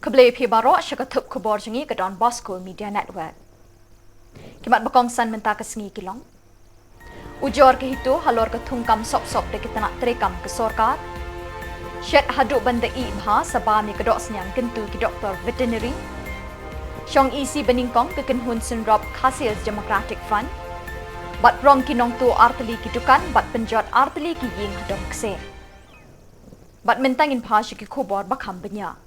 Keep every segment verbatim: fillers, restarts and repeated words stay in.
Khublei phi baroh sha ka thup khubor jong ngi ka Don Bosco Media Network. Ki mat ba kongsan mynta ka sngi ki long: Ujor ka HITO halor ka thungkam sop sop da ki tnat treikam ka sorkar. Shet haduh ban da ih bha sa bam ïa ka doh sniang kyntu ki doktor veterinary. Shong EC ba nyngkong ka kynhun synrop Khasi Hills Democratic Front. Bad prong ki nongtuh artylli ki dukan bad pynjot artylli ki ïing ha Dong Kse. Bad mynta ngin phai sha ki khubor ba kham bniah.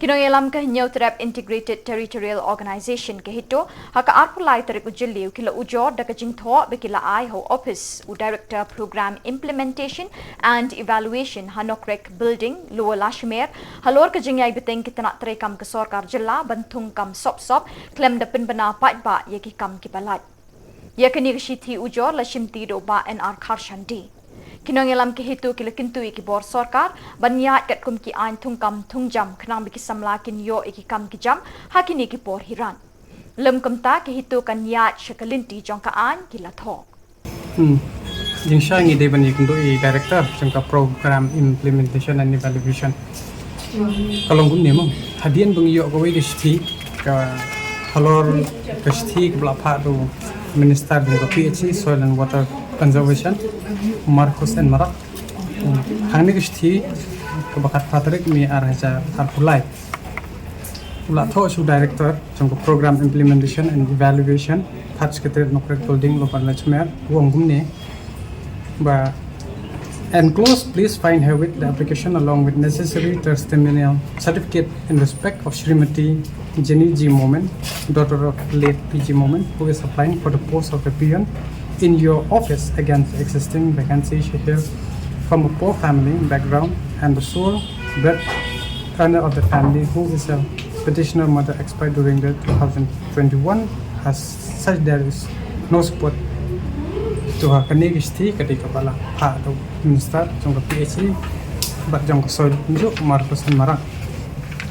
Ki nongïalam ka Hynñiewtrep Integrated Territorial Organization ka HITO ha ka arphew lai tarik u Jylliew ki la ujor da ka jingthoh ba ki la ai ha u ophis u Director Program Implementation and Evaluation ha Nokrek Building, Lower Lashimer, halor ka jingïai bteng ki tnat treikam ka sorkar jylla ban thungkam sop sop khlem da pynbna paidbah ïa ki kam kiba lait. Ïa kane ka shithi ujor la shimti da u Bah N R Kharshandi. Ki nongïalam ka HITO ki la kyntu ïa ki bor sorkar ban ïaid katkum ki aiñ thungkam thungjam khnang ba ki samla kin ïoh ïa ki kam ki jam ha kine ki por hi rang. Lym kumta ka HITO kan ïaid sha ka lynti jong ka aiñ ki la thoh. Hmm. Jingshai ngi dei ban ïakynduh ïa i Director jong ka Program Implementation and Evaluation. Ka long kumne mo. Hadien ba ngi ïoh kawei ka shithi, ka halor ka shithi kaba la phah da u Minister jong ka P H E, Soil and Water Conservation, Marcuise N Marak. Hmm. Hangne ka shithi kaba khatphra tarik May ar hajar arphew lai. U la thoh sha u Director jong ka Program Implementation and Evaluation, Third Secretariat, Nokrek Building, Lower Lashimer, u ong kumne ba, enclosed, please find herewith the application along with necessary testimonial certificate in respect of Shrimati Jenny G Momin, daughter of late P G Momin, who is applying for the post of a peon in your office against the existing vacancy. She hails from a poor family background and the sole bread earner of the family, who is a petitioner mother, expired during the two thousand twenty-one. As such, there is no support to her. Kane ka shithi ka dei kaba la phah da u Minister jong ka P H E bad jong ka Soil, kumjuh Marcuise N Marak.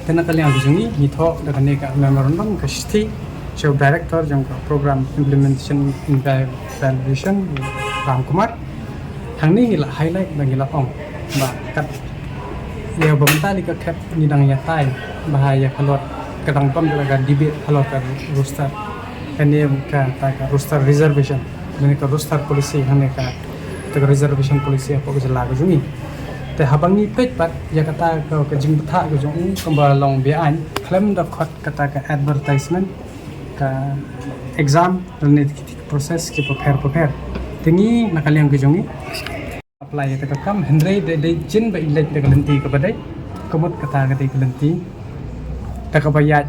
Te na ka liang ka jong ngi, ngi thoh da kane ka memorandum, ka shithi, sha u Director jong ka Program Implementation and Evaluation, Ram Kumar. Hangne ngi la highlight ba ngi la ong ba kat ïa ba mynta li ka khet ngi dang ïatai ba ha ïa halor ka dang don la ka debate halor ka roster. Kane kata ka roster reservation, kane ka roster policy, hangne kata ka reservation policy hapoh ka jylla ka jong ngi. Te haba ngi peit pat ïa kata ka, ka jingbthah ka jong u, kumba long be-aiñ, khlem da khot kata ka advertisement, ka exam, lane ki process kiba pher bapher. Te ngi na ka liang ka jong ngi apply ïa kata ka kam, hynrei dei, dei jin ba i leit da ka lynti kaba dei, ka mut kata ka dei ka lynti da kaba ïaid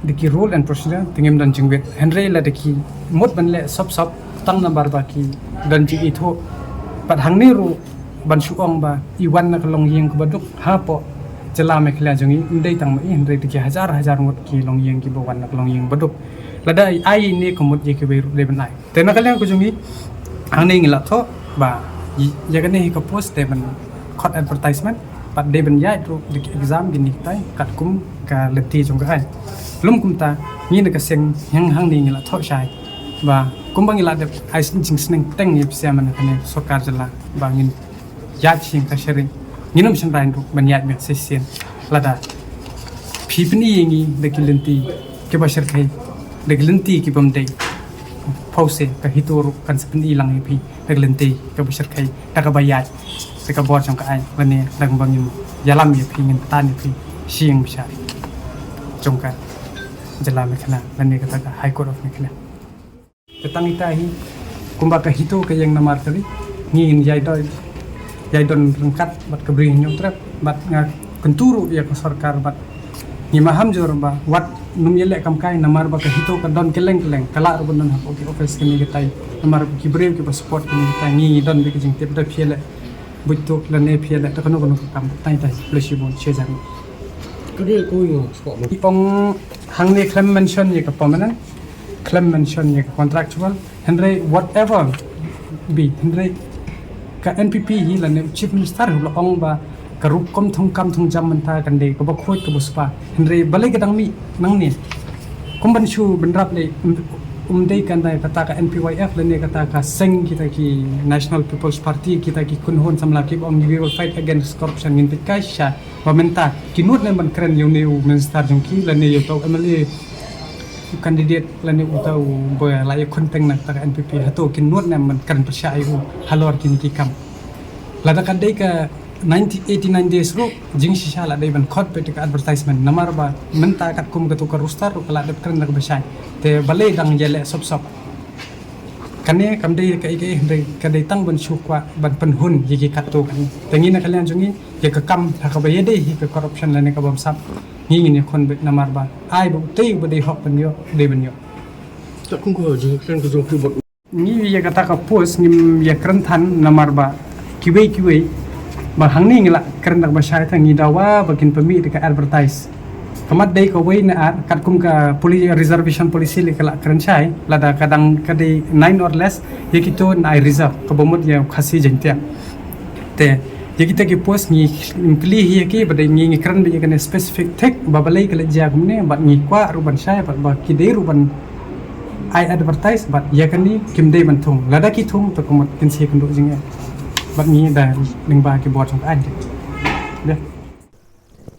da ki rule and procedure, te ngim don jingwit. Hynrei lada ki mut ban leh sop sop, tang namar ba ki don jingithuh. Bad hangne ruh ban shu ong ba i wan na ka longïing kaba duk hapoh jylla Meghalaya jong ngi, ym dei tang ma i, hynrei da ki hajar hajar ngut ki longïing kiba wan na ka longïing ba duk. Lada ai ne ka mut ïa kiwei ruh dei ban ai. Te na ka liang ka jong ngi, hangne ngi la thoh ba ïa kane hi ka post dei ban khot advertisement, bad dei ban ïaid ruh da ki exam kine ki tai katkum ka lynti jong ka aiñ. Lym kumta, ngi na ka seng hangne ngi la thoh shai ba kumba ngi la dep ai jingsneng teng ïa phi sha man kane sorkar jylla ba ngin ïaid shisien ka sharri, ngin ym shynrai ruh ban ïaid biang shisien. Lada phi pyni ïa ngi da ki lynti kiba shyrkhei, da ki lynti ki bym dei, phewse ka HITO ruh kan sa pyni lang ïa phi da ki lynti kiba shyrkhei, da kaba ïaid da ka bor jong ka aiñ, lane da kaba ngin ïalam ïa phi, ngin tan ïa phi shisien bishar jong ka jylla Meghalaya lane kata ka High Court of Meghalaya. Te tang ita hi, kumba ka HITO ka ïeng namar kali, ngi ngin ïai don, ïai don ryngkat bad ka Bri Hynñiewtrep, bad nga kyntu ruh ïa ka sorkar bad ngi maham jur ba wat nym ïaleh kam kai namar ba ka HITO ka don kylleng kylleng, ka lah ruh ban don hapoh ki office kine kitai, namar ba ki briew kiba support kine kitai, ngi ngi don bad ka jingtip, da phi ïaleh buit tuh lane phi ïaleh da kano kano ka kam, tang ita hi, khublei shibun, sha jan. Ka dei ko ïa spot. Ong hangne khlem mention ïa ka permanent, khlem mention ïa ka contractual, hynrei whatever be, hynrei ka NPP hi lane u Chief Minister hi u la ong ba ka rukom thungkam thungjam mynta kan dei kaba khuid kaba spah. Hynrei balei ka dang mih nangne? Kum ban shu bynrap lei, Um dei kan dei kata ka N P Y F lane kata ka seng kita ki National People's Party, kita ki kynhun samla ki ba ong we will fight against corruption, ngin peit kai shisha ba mynta ki nud ne ban kren ïa une u minister jong ki lane ïa uta u M L A, u candidate lane uta u ba la ïa khun teng na kata ka N P P, hato ki nud ne ban kren pyrshah ïa u halor kine ki kam. Lada ka dei ka ninety, eighty nine days ruh, jingshisha la dei ban khot beit ka advertisement. Namar ba mynta katkum katu ka roster ruh ka la dep kren da kaba shai. Te balei dang ïaleh sop sop. Kane kam dei kaei kaei, hynrei ka dei tang ban shu kwah ban pynhun ïa ki katto katne. Te ngi na ka liang jong ngi, ïa ka kam ha kaba ïadei hi ka corruption lane ka bamsap, ngi ngin ïakhun beit namar ba ai ba utei uba dei hok ban ïoh, dei ban ïoh. Katkum ka jingkren ka jong phi bad Ngi ïa kata ka post ngim ïa kren than namar ba kiwei kiwei ba hangne ngi la kren da kaba shai, tang ngi dawa ba kin pynmih da ka advertise. Ka mat dei kawei ne ar, katkum ka poli-, reservation policy lei ka la kren shai, lada ka dang ka dei nine or less, ïa kito nai reserve, kaba mut ïa Khasi Jaiñtia. Te ïa kita ki post ngi, ngim kylli hi ïa ki, ba dei ngi, ngi kren beit ïa kane specific thik ba balei ka leit jia kumne, bad ngi kwah ruh ban shai, bad ba ki dei ruh ban ai advertise, bad ïa kane kim dei ban thung. Lada ki thung, to ka mut kin sa ïakynduh jingeh. Bad ngi da lyngba ki bor jong ka aiñ. Dei.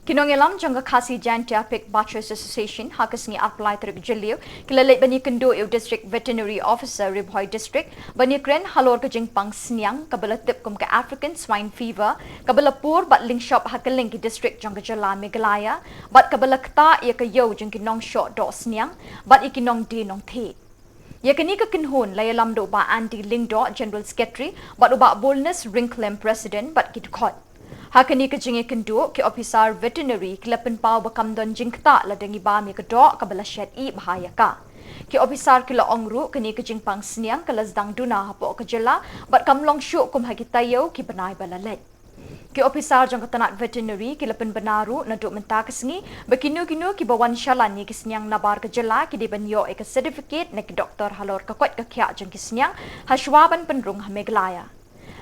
Ki nongïalam jong ka Khasi Jaiñtia Pig Butchers Association ha ka sngi arphew lai tarik Jylliew ki la leit ban ïakynduh ïa u District Veterinary Officer Ri Bhoi District ban ïakren halor ka jingpang sniang kaba la tip kum ka African Swine Fever, kaba la pur bad lyngshop ha kylleng ki district jong ka jylla Meghalaya, bad kaba la ktah ïa ka ïew jong ki nongshoh doh sniang bad ïa ki nongdie nongthieh. Ïa kane ka kynhun la ïalam da u Bah Andy Lyngdoh, General Secretary, bad u Bah Bolness Ryngkhlem, President, bad ki dkhot. Ha kane ka jingïakynduh, ki ophisar veterinary ki la pynpaw ba kam don jingktah lada ngi bam ïa ka doh kaba la shet ih bha ïa ka. Ki ophisar ki la ong ruh kane ka jingpang sniang ka la sdang duna hapoh ka jylla, bad kam long shuh kum ha ki taïew ki bnai ba la leit. Ki ophisar jong ka tnat veterinary ki la pynbna ruh naduh mynta ka sngi ba kino kino kiba wan shalan ïa ki sniang nabar ka jylla ki dei ban ïoh ïa ka certificate na ki doktor halor ka koit ka khiah jong ki sniang hashwa ban pynrung ha Meghalaya.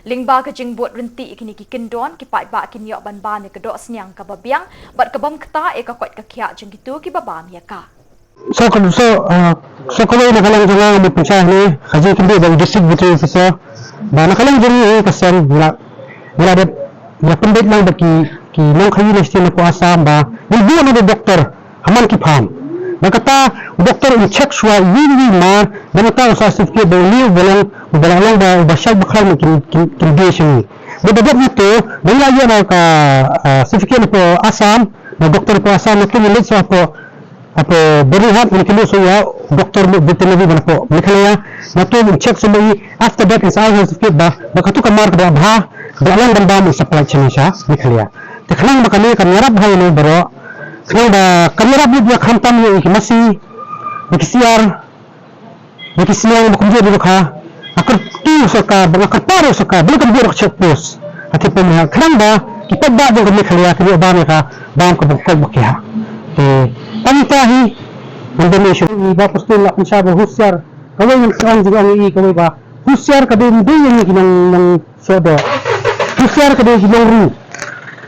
Lyngba ka jingbud ryntih ïa kine ki kyndon, ki paidbah kin ïoh ban bam ïa ka doh sniang kaba biang bad ka bym ktah ïa ka koit ka khiah jong kito kiba bam ïa ka. So ka, so, ah, so kawei na ka liang jong nga, nga mut pynshai hangne ha ka jingkynduh bad u District Veterinary Officer ba na ka liang jong ngi hi ka seng ngi la, ngi la dep, ngi la pynbeit lang bad ki, ki nongkhaii na shnong napoh Assam ba ngin buh noh u doktor ha man ki farm. Bad kata u doktor un check shuwa iwei iwei i mar, bad nangta u sa certificate ba une uba long, uba la long ba, uba shait bakhraw kin, kin, kin die sha ngi. Bad da dep nangto ba ngi la ïoh noh ka, ah, certificate napoh Assam, na doktor napoh Assam, nangto ngin leit shuwa hapoh Hapoh Byrnihat ngin kynduh shuwa ïa u doktor veterinary ba napoh Meghalaya. Nangto ngin check shuwa ïa i, after that ngin sa ai certificate ba, ba katu ka mar kaba bha, ba long ban bam, ngin sa pynlait shane sha Meghalaya. Te khnang ba kane kan ïarap bha ïa ngi baroh. Khnang ba kan ïarap lut ïa, khamtam ïa ki masi, ïa ki siar, ïa ki sniang ba kumjuh ruh ka, nga kyrpad ïa u sorkar, ba nga kyrpad ïa u sorkar, ba kan buh ïa ka check post. Ka tip pynmih khnang ba ki paidbah jong ka Meghalaya kin ïoh bam ïa ka bam kaba koit ba khiah. Te tang ita hi, ngan don issue. I Bah Prestone la pynshai ba husiar, kawei ngan sa ong jingong ïa i kawei ba husiar ka dei, ym dei ïa ngi ki nong, nong shoh doh. Husiar ka dei ki nongri.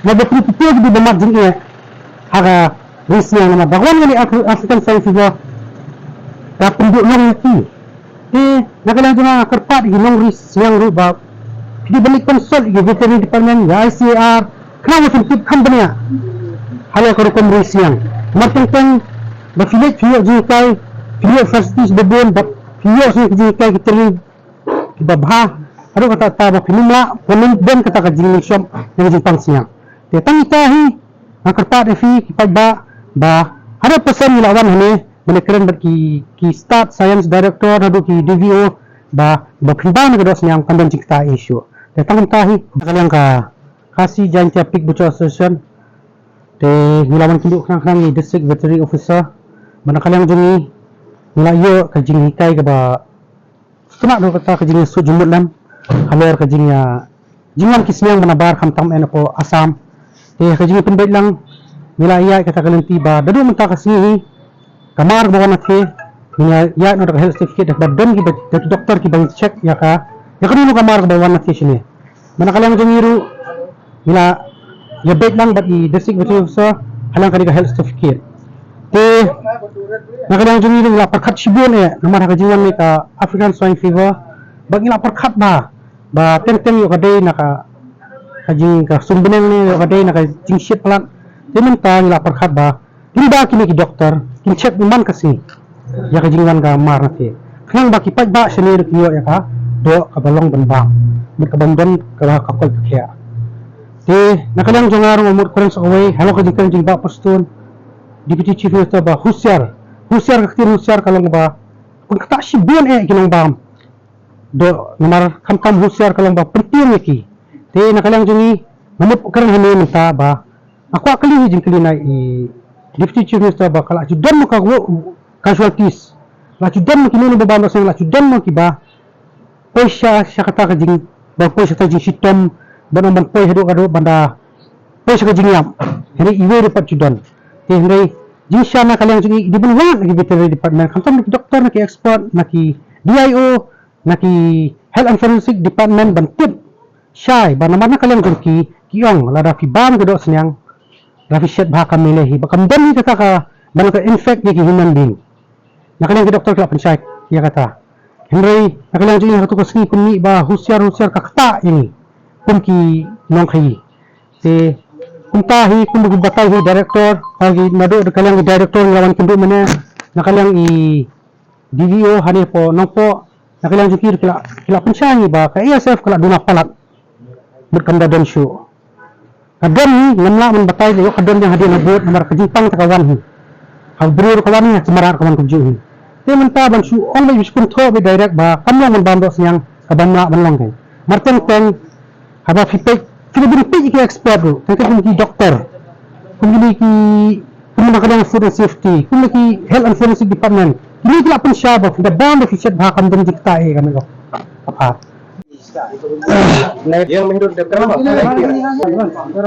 Naba pynpyntip ki dei ba mad jingeh ha ka ri sniang namar ba wan kane Af-, African Swine Fever ka pynduh long ïa ki. Te na ka liang jong nga nga kyrpad ïa ki nongri sniang ruh ba phi dei ban leit consult ïa ki veterinary department, ïa I C A R, khnang ba phin tip kham bniah halor ka rukom ri sniang. Namar teng teng ba phi leit phi ïoh jinghikai, phi ïoh facilities ba bun, ba phi ïoh shuh ki jinghikai, ki training kiba bha, haduh katta katta ba phin ym lah ban don kata ka jinglyngshop na ka jingpang sniang. Te tang ita hi nga kyrpad ïa phi ki paidbah ba hundred percent ngi la wan hangne ban ïakren bad ki, ki stad science director haduh ki D V O ba, ba phin bam ïa ka doh sniang, kan don jingktah issue. Te tang kumta hi na ka liang ka Khasi Jaiñtia Pig Butcher Association, te ngi la wan kynduh khnang khnang ïa i District Veterinary Officer ba na ka liang jong ngi ngi la ïoh ka jinghikai kaba sngewtynnat ruh kata ka jingïasuk jingmut lem halor ka jingïa, jingwan ki sniang ba nabar khamtam eh napoh Assam. Te ka jingpynbeit lang ngi la ïaid kata ka lynti ba naduh mynta ka sngi hi ka mar kaba wan na thie ngi la ïaid noh da ka health certificate, ba don kiba, da ki doktor kiba check ïa ka, ïa kano kano ka mar kaba wan na thie shane. Ba na ka liang jong ngi ruh ngi la ïabeit lang bad i District Veterinary Officer ha liang kane ka health certificate. Te Na ka liang jong ngi ngi la pyrkhat shibun eh namar ha ka jingwan ne ka African Swine Fever, ba ngi la pyrkhat ba ba teng teng ïoh ka dei na ka ka jing ka sum bneng ne ïoh ka dei na ka jingshit palat. Te mynta ngi la pyrkhat ba kin ba kine ki doktor kin check man ka sngi ïa ka jingwan ka mar na te. Khnang ba ki paidbah shane ruh kin ïoh ïa ka doh kaba long ban bam, mut ka bym don ka ka koit ka khiah. Te na ka liang jong nga ruh nga mut kren sa kawei halor ka jingkren jong i Bah Prestone, Deputy Chief Minister, ba husiar, husiar, ka ktien husiar ka long ba pynktah shibun eh ki nongbam doh, namar khamtam husiar ka long ba pyntieng ïa ki. Te na ka liang jong ngi nga mut kren hangne mynta ba nga kwah kylli hi jingkylli na i Deputy Chief Minister ba ka la ju don ma ka wo-, casualties, la ju don ma ki nongba bam doh sniang, la ju don ma ki ba poi sha sha kata ka jing, ba poi sha kata jingshitom, ban ban poi haduh ka haduh ban da poi sha ka jingïap. Hynrei iwei ruh pat ju don. Te hynrei jingshisha na ka liang jong ngi, i dei ban wad na ki veterinary department, khamtam na ki doktor, na ki expert, na ki D I O, na ki health and forensic department ban tip shai ba namar na ka liang jong ki, ki ong lada phi bam ka doh sniang, lada phi shet bha kam mih lei hi, ba kam don hi kata ka ban ka infect ïa ki human being. Na ka liang ki doktor ki la pynshai ïa kata. Hynrei na ka liang jong ngi ha katu ka sngi kum ngi ba husiar husiar ka ktah ïa ngi kum ki nongkhaïi. Te kumta hi kumba ki batai hi director, ha ki naduh da ka liang ki director ngi la wan kynduh mynne, na ka liang i D V O hangne hapoh Nongpoh, na ka liang jong ki ki la, ki la pynshai ïa ngi ba ka A S F ka la duna palat. Bad kam da don shuh. Ka don hi, ngam lah ban batai ïoh ka don ïa hadien habud namar ka jingpang te ka wan hi. Ha u briew ruh ka wan hi, ha ki mrad ka wan kumjuh hi. Te mynta ban shu ong ba ïa shu kynthoh beit direct ba kam long ban bam doh sniang, ka bym lah ban long. Te mar teng teng haba phi peit, phi la bin peit ïa ki expert ruh, teng teng kum ki doktor, kum kine ki, kum na ka liang food and safety, kum na ki health and forensic department, kine ki la pynshai ba phi da bam ba phi shet bha kam don jingktah eh, kam ïoh ka pha.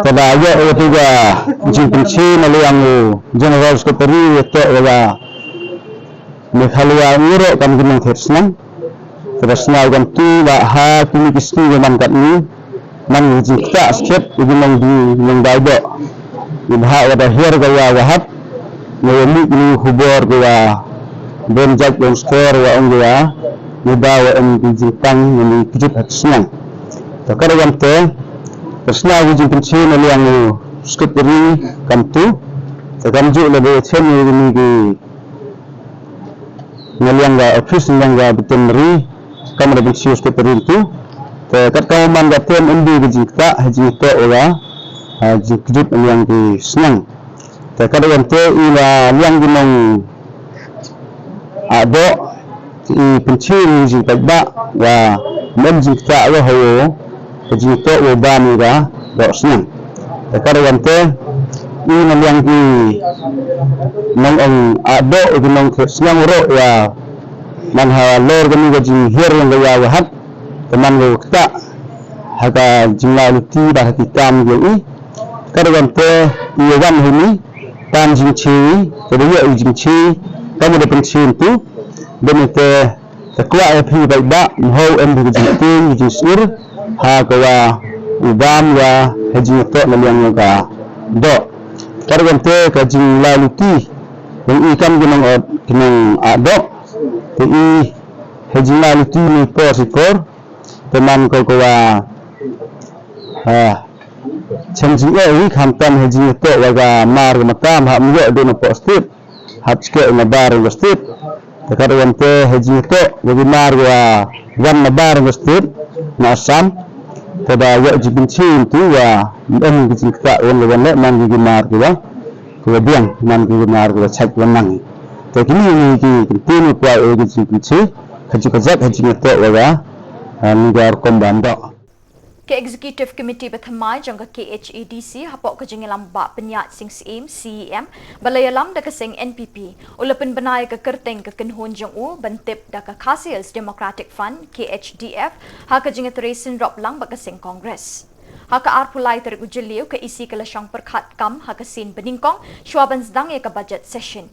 Te da ïoh ïa katu ka jingpynshai na liang u General Secretary ïa ka, ïa ka Meghalaya ngi ruh kam ki nongthied sniang. Te da sniaw kam tu ba ha kine ki sngi ki man katni, man ki jingktah skhem ïa ki nongdie nongdai doh. Ngi bha wa da hiar ka ïa wa hat, ngi ïa mih kine ki khubor ki wa don jait don skor wa ong ki wa ngi da wa em ki jingpang ngi ngi kjut ha sniang. Te ka da wan te, te sniaw ki jingpynshai na liang u Secretary kam tu, te kam ju la ba chen ngi ngi ki na liang ka office na liang ka veterinary, kam da pynshai u Secretary tu. Te kat ka man ka tem em bi ka jingktah, ha jingtoh wa, ha jingkjut na liang ki sniang. Te kat wan te i la liang ki nong ah doh, i pynshai i jingpaidbah wa mem jingktah wa ha u ka jingtoh wa bam ïa ka doh sniang. Te ka ruh wan te i na liang ki nong ong ah doh ki nongthied sniang ruh wa man halor kane ka jinghiar ïa ka ïa wa hat, te man ka ktah ha ka jinglai luti bad ha ki kam jong i. Ka ruh wan te i wan hi ni tam jingshai, te da ïoh i jingshai ka mut da pynshai tu. Dei te Te kwah ïa phi paidbah, mho em phi ka jingtieng, ka jingsngur ha ka wa u bam wa ha jingtoh na liang ïa ka doh. Ka ruh wan te ka jinglai luti, wan i kam ki nong ot, ki nong ah doh. Te i ha jinglai luti ni por si por, te man ko ka wa, ha, chen jing eh i kham tam ha jingtoh wa ka mar ka matam ha myoh do na por stit. Hap chke na bar nga state. Te ka ruh wan te ha jingtoh wa ki mar wa wan na bar nga state na Assam. Te da ïoh jingpynshai tu wa em ki jingktah wan wan le man ki mar ki wa, ki wa biang man ki mar ki wa chak wan nang. Te kini ni ki continue kwah ïa ki jingpynshai ha jingkajak ha jingtoh wa wa ni gar kom ban doh. Ka Executive Committee ba thymmai jong ka K H A D C hapoh ka jingïalam Bah Pynïaid Sing Syiem, C E M, ba la ïalam da ka seng N P P, u la pynbna ïa ka kyrteng ka kynhun jong u ban tip da ka Khasi Hills Democratic Front, K H D F, ha ka jingïatrei synrop lang bad ka seng Congress. Ha ka arphew lai tarik u Jylliew ka E C ka la shong pyrkhat kam ha ka sien banyngkong shuwa ban sdang ïa ka budget session.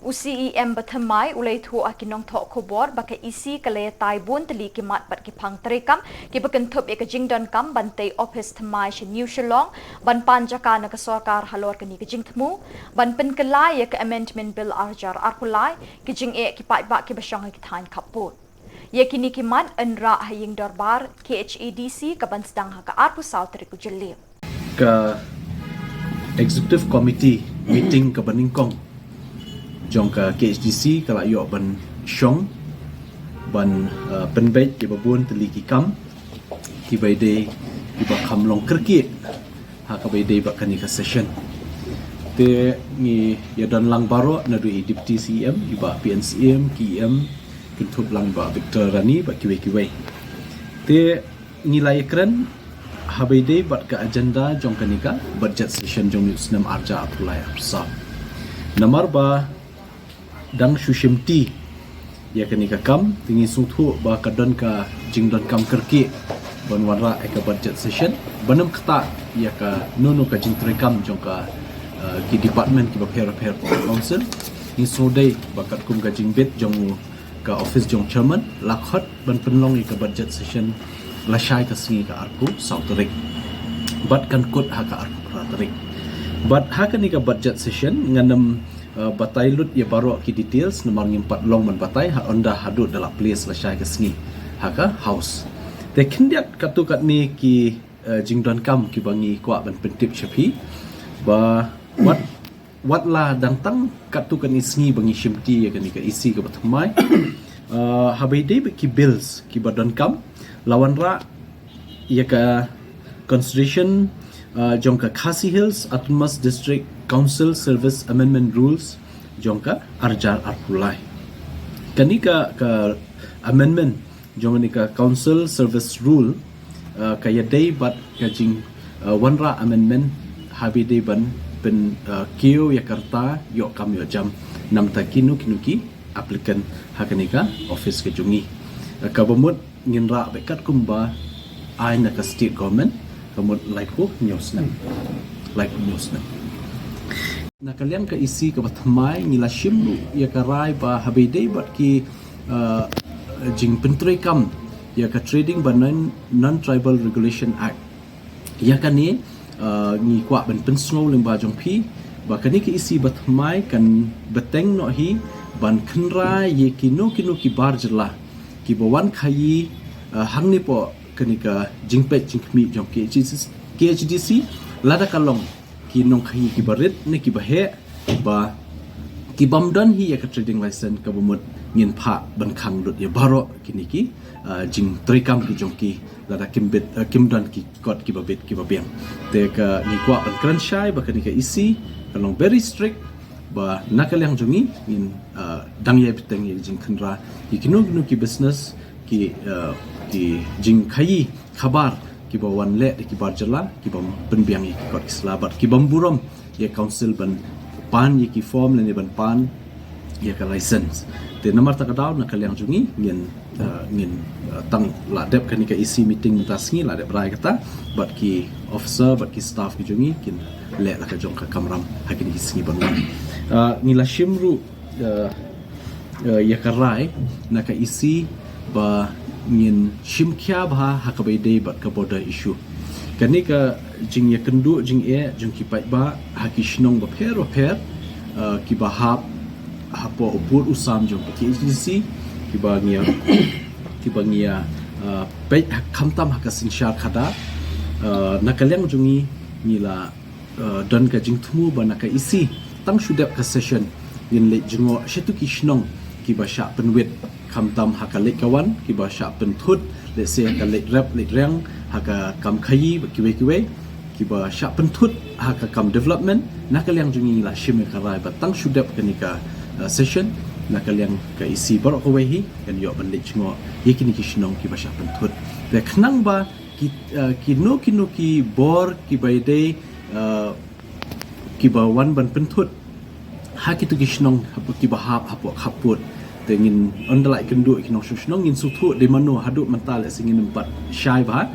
U CEM ba thymmai u la ïathuh ha ki nongthoh khubor ba ka EC ka la ïatai bun tylli ki mat bad ki phang treikam kiba kynthup ïa ka jingdonkam ban tei ophis thymmai sha New Shillong, ban pan jaka na ka sorkar halor kane ka jingthmu, ban pynkylla ïa ka Amendment Bill arhajar arphew lai, ki jingeh ki paidbah kiba shong ha ki thaiñ khappud. Ïa kine ki mat yn rah ha ïing dorbar KHADC kaban sdang ha ka arphew saw tarik u Jylliew. Ka Executive Committee meeting kaba nyngkong jong ka KHADC ka la ïoh ban shong ban, uh, pynbeit kiba bun tylli ki kam kiba ïadei kiba kham long kyrkieh ha kaba ïadei bad kane ka session. Te ngi ïadon lang baroh naduh i Deputy CEM, i Bah PN Syiem, ki EM, kynthup lang Bah Victor Rani bad kiwei kiwei. Te ngi la ïakren haba ïadei bad ka agenda jong kane ka budget session jong une u snem arhajar arphew lai arphew saw. Namar ba dang shu shimti ïa kane ka kam, te ngi sngewthuh ba ka don ka jingdonkam kyrkieh ban wanrah ïa ka budget session ban ym ktah ïa kano kano ka jingtreikam jong ka, uh, ki department kiba pher bapher ka council. Ngi sngewdei ba katkum ka jingbit jong u ka office jong chairman la khot ban pynlong ïa ka budget session lashai ka sngi, ka arphew saw tarik, bad kan kut ha ka arphew phra tarik. Bad ha kane ka budget session ngan ym, uh, batai lut ïa baroh ki details namar ngim pat long ban batai ha ynda haduh da la place lashai ka sngi ha ka house. Te khyndiat katto katne ki, uh, jingdonkam kiba ngi kwah ban pyntip sha phi ba wat, wat la dang tang katto katne sngi ba ngi shimti ïa kane ka EC kaba thymmai. Uh, haba ïadei bad ki bills kiba donkam, la wanrah ïa ka consideration, uh, jong ka Khasi Hills Autonomous District Council Service Amendment Rules jong ka arhajar arphew lai. Kane ka, ka amendment jong kane ka Council Service Rule, uh, ka ïadei bad ka jing, uh, wanrah amendment haba ïadei ban pyn, uh, kiew ïa ka rta ïoh kam ïoh jam namar kino kino ki applicant ha kane ka office ka jong ngi. Uh, kaba mut ngin rah beit katkum ba ai na ka state government, ka mut laiphew hynñiew snem. Laiphew hynñiew snem. Na ka liang ka EC kaba thymmai ngi la shim ruh ïa ka rai ba haba ïadei bad ki, uh, jingpyntreikam ïa ka Trading bad Non, Non-Tribal Regulation Act. Ïa kane, uh, ngi kwah ban pynsngew lyngba jong phi ba kane ka EC ba thymmai kan bteng noh hi ban kynra ïa kino kino ki bar jylla kiba wan khaïi, uh, hangne hapoh kane ka jingpeit jingkhmih jong KHADC, KHADC, lada ka long ki nongkhaïi kiba rit ne kiba heh, ba ki bym don hi ïa ka trading license, kaba mut ngin phah ban khang lut ïa baroh kine ki, uh, jingtreikam ki jong ki lada kim bit, uh, kim don ki kot kiba bit kiba biang. Te ka ngi kwah ban kren shai ba kane ka EC kan long very strict, ba na ka liang jong ngi ngin, uh, dang ïai bteng ïa ka jingkynra ïa kino kino ki business, ki, uh, ki jingkhaïi khabar kiba wan leh da ki bar jylla, ki bym pynbiang ïa ki kot ki sla bad ki bym burom ïa council ban pan ïa ki form lane ban pan ïa ka license. Te namar kata ka daw na ka liang jong ngi ngin, uh, ngin, uh, tang la dep kane ka EC meeting mynta sngi, la dep rai kata bad ki officer bad ki staff ki jong ngi kin leh la ka jong ka kamram ha kine ki sngi ban wan. Uh, ngi la shim ruh, uh, uh, ïa ka rai na ka EC ba ngin shim khia bha ha kaba ïadei bad ka border issue. Kane ka jingïakynduh jingeh jong ki paidbah ha ki shnong bapher bapher, uh, kiba hap hapoh u pud u sam jong ka KHADC, kiba ngi ïa, kiba ngi ïa, uh, peit ha, khamtam ha ka synshar khadar, uh, na ka liang jong ngi ngi la uh, don ka jingthmu ba na ka EC tang shu dep ka session ngin leit jngoh shato ki shnong kiba shah pynwit, khamtam ha ka leit ka wan, kiba shah pynthut, let's say ha ka leit rep leit reng, ha ka kam khaïi bad kiwei kiwei, kiba shah pynthut ha ka kam development. Na ka liang jong ngi la shim ïa ka rai ba tang shu dep kane ka, uh, session, na ka liang ka EC baroh kawei hi kan ïoh ban leit jngoh ïa kine ki shnong kiba shah pynthut. Te khnang ba ki, uh, kino kino ki bor kiba ïadei, uh, kiba wan ban pynthut ha kito ki shnong hapoh, kiba hap hapoh khappud. Te ngin ynda la ïakynduh ki nongshong shnong ngin sngewthuh dei mano. Haduh mynta lehse ngin ym pat shai bha.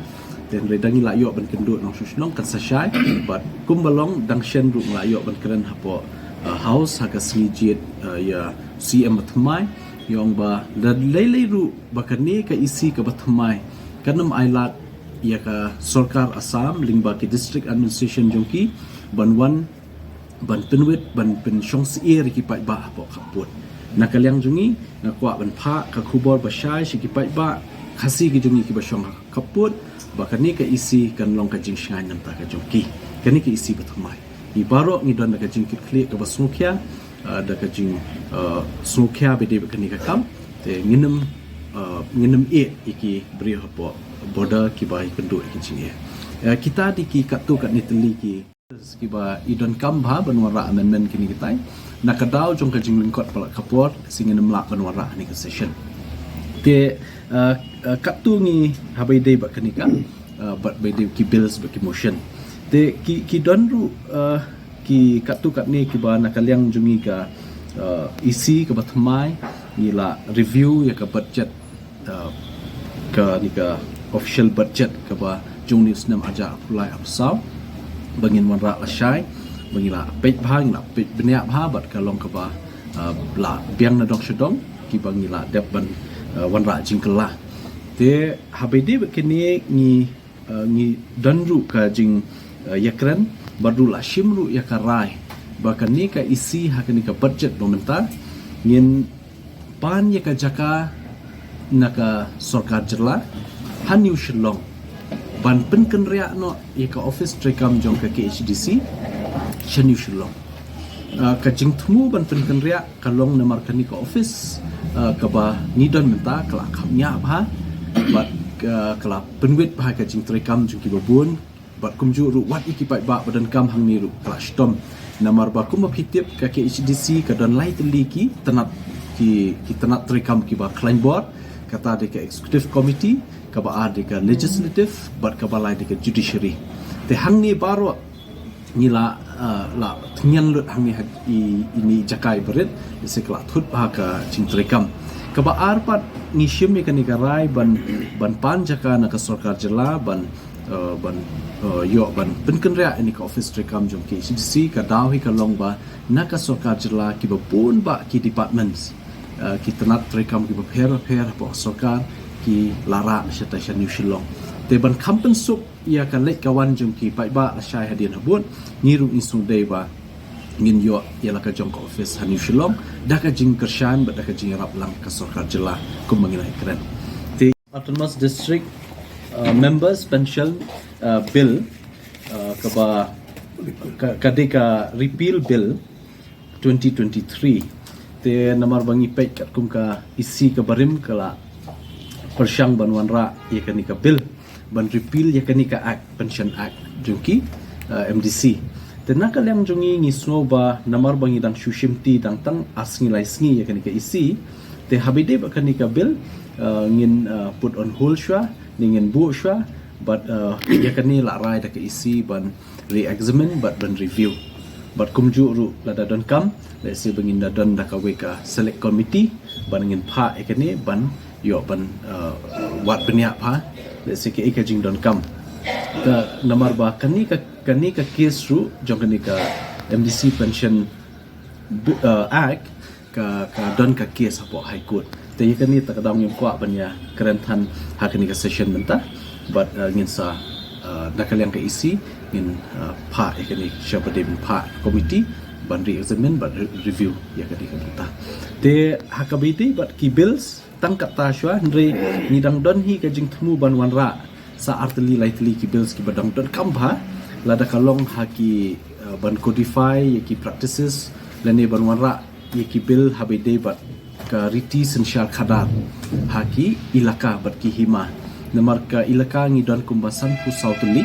Te hynrei da ngi la ïoh ban kynduh nongshong shnong kan sa shai bad kumba long dang shen ruh ngi la ïoh ban kren hapoh, uh, House ha ka sngi jied uh, ïa CM bathymmai, ïa ong ba da lei lei ruh ba kane ka EC kaba thymmai kan ym ailad ïa ka sorkar Assam lyngba ki district administration jong ki ban wan ban pynwit ban pynshong syier ïa ki paidbah hapoh khappud. Na ka liang jong ngi nga kwah ban phah ka khubor ba shai sha ki paidbah Khasi ki jong ngi kiba shong ha khappud ba kane ka EC kan long ka jingshngaiñ namar ka jong ki. Kane ka EC bathymmai. Ngi baroh ngi don da ka jingkitkhlieh kaba sngewkhia, uh, da ka jing uh, sngewkhia ba dei ba kane ka kam. Te ngin ym uh, ngin ym ïeh ïa ki briew hapoh border kiba ïakynduh ïa ki jingeh. Uh, kita dei ki katto katne tylli ki kiba i donkam bha ban wanrah amendment kine kitai. Na ka daw jong ka jinglyngkot palat ka por, lehse ngin ym lah ban wanrah ha kane ka session. Te uh, uh, katto ngi ha ba ïadei bad kane ka uh, bad ba ïadei ki bills bad ki motion. Te ki ki don ruh uh, ki katto katne kiba na ka liang jong ngi ka uh, EC kaba thymmai ngi la review ïa ka budget uh, kane ka official budget kaba jong une u snem arhajar arphew lai arphew saw ba ngin wanrah lashai ba ngi la peit bha, ngi la peit bniah bha bad ka long kaba uh, la biang na dong sha dong kiba ngi la dep ban uh, wanrah jingkylla. Te ha ba ïadei bad kine ngi uh, ngi don ruh ka jing uh, ïakren bad ruh la shim ruh ïa ka rai ba kane ka EC ha kane ka budget ba mynta ngin pan ïa ka jaka na ka sorkar jylla ha New Shillong ban pynkynriah noh ïa ka office treikam jong ka KHADC sha New Shillong. Uh, ka jingthmu ban pynkynriah ka long namar kane ka office uh, kaba ngi don mynta ka la kham ñiah bha bad uh, ka la pynwit bha ka jingtreikam jong kiba bun bad kumjuh ruh wat ïa ki paidbah ba donkam hangne ruh ka la shitom. Namar ba kumba phi tip ka KHADC ka don lai tylli ki tnat ki ki tnat treikam kiba khlaiñ bor, kata dei ka executive committee, kaba ar dei ka legislative bad kaba lai dei ka judiciary. Te hangne baroh ngi la uh, la thngan lut hangne ha i ini jaka i barit, lehse ka la thut bha ka jingtreikam. Kaba ar pat ngi shim ïa kane ka rai ban ban pan jaka na ka sorkar jylla ban uh, ban uh, ïoh ban pynkynriah ïa kane ka office treikam jong KHADC. Ka daw hi ka long ba na ka sorkar jylla kiba bun bah ki departments uh, ki tnat treikam kiba pher pher hapoh sorkar ki la rah shata sha New Shillong. Te ban kham pynsuk ïa ka leit ka wan jong ki paidbah lashai hadien habud, ngi ruh ngi sngewdei ba ngin ïoh ïa la ka jong ka office ha New Shillong da ka jingkyrshan bad da ka jingïarap lang ka sorkar jylla kumba ngi la ïakren. Te Autonomous District uh, Members Pension uh, Bill uh, kaba ka, ka dei ka Repeal Bill twenty twenty-three. Te namar ba ngi peit katkum ka EC ka barim ka la pyrshang ban wanrah ïa kane ka bill ban repeal ïa kane ka act, Pension Act jong ki uh, MDC. Te na ka liang jong ngi ngi sngew ba namar ba ngi dang shu shimti dang tang ar sngi lai sngi ïa kane ka EC, te ha ba ïadei bad kane ka bill uh, ngin uh, put on hold shuwa ne ngin buh shuwa bad uh, ïa kane la rai da ka EC ban re-examine bad ban review. Bad kumjuh ruh lada donkam, lehse ba ngin da don da kawei ka select committee ban ngin phah ïa kane ban ïoh ban uh, wad bniah bha, lehse kaei ka jingdonkam. Ka namar ba kane ka kane ka case ruh jong kane ka MDC Pension uh, Act ka ka don ka case hapoh High Court. Te ïa kane ta ka daw ngim kwah ban ïakren than ha kane ka session mynta. Bad uh, ngin sa uh, na ka liang ka EC ngin uh, phah ïa kane sha ba dei ban phah committee ban re-examine bad re- review ïa kane ka mynta. Te ha kaba ïadei bad ki bills tang katta shuwa hynrei ngi dang don hi ka jingthmu ban wanrah sa ar tylli lai tylli ki bills kiba dang donkam bha, lada ka long ha ki uh, ban codify ïa ki practices lane ban wanrah ïa ki bill ha ba ïadei bad ka riti synshar khadar ha ki ilaka bad ki hima. Namar ka ilaka ngi don kumba sanphew saw tylli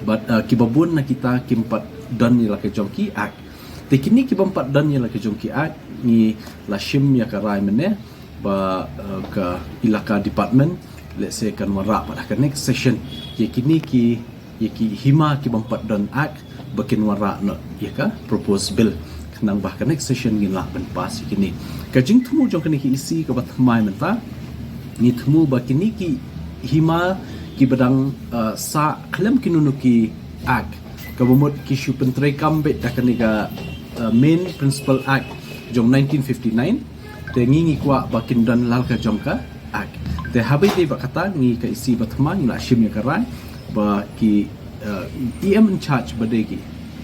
bad uh, kiba bun na kita kim pat don ïa la ka jong ki act. Te kine ki bym pat don ïa la ka jong ki act ngi la shim ïa ka rai mynne ba uh, ka ilaka department lehse kan wanrah pat ha ka next session ïa kine ki ïa ki hima ki bym pat don act ba kin wanrah noh ïa ka proposed bill. Khnang ba ha ka next session ngin lah ban pass ïa kine. Ka jingthmu jong kane ka EC kaba thymmai mynta ngi thmu ba kine ki hima kiba dang uh, sah khlem kino kino ki act kaba mut ki shu pyntreikam beit da kane ka uh, Main Principle Act jong nineteen fifty-nine. Te ngi ngi kwah ba kin don la ka jong ka Act. Te haba ïadei bad kata ngi ka EC ba thma ngi la shim ïa ka rai ba ki, uh, EM in charge ba dei ki,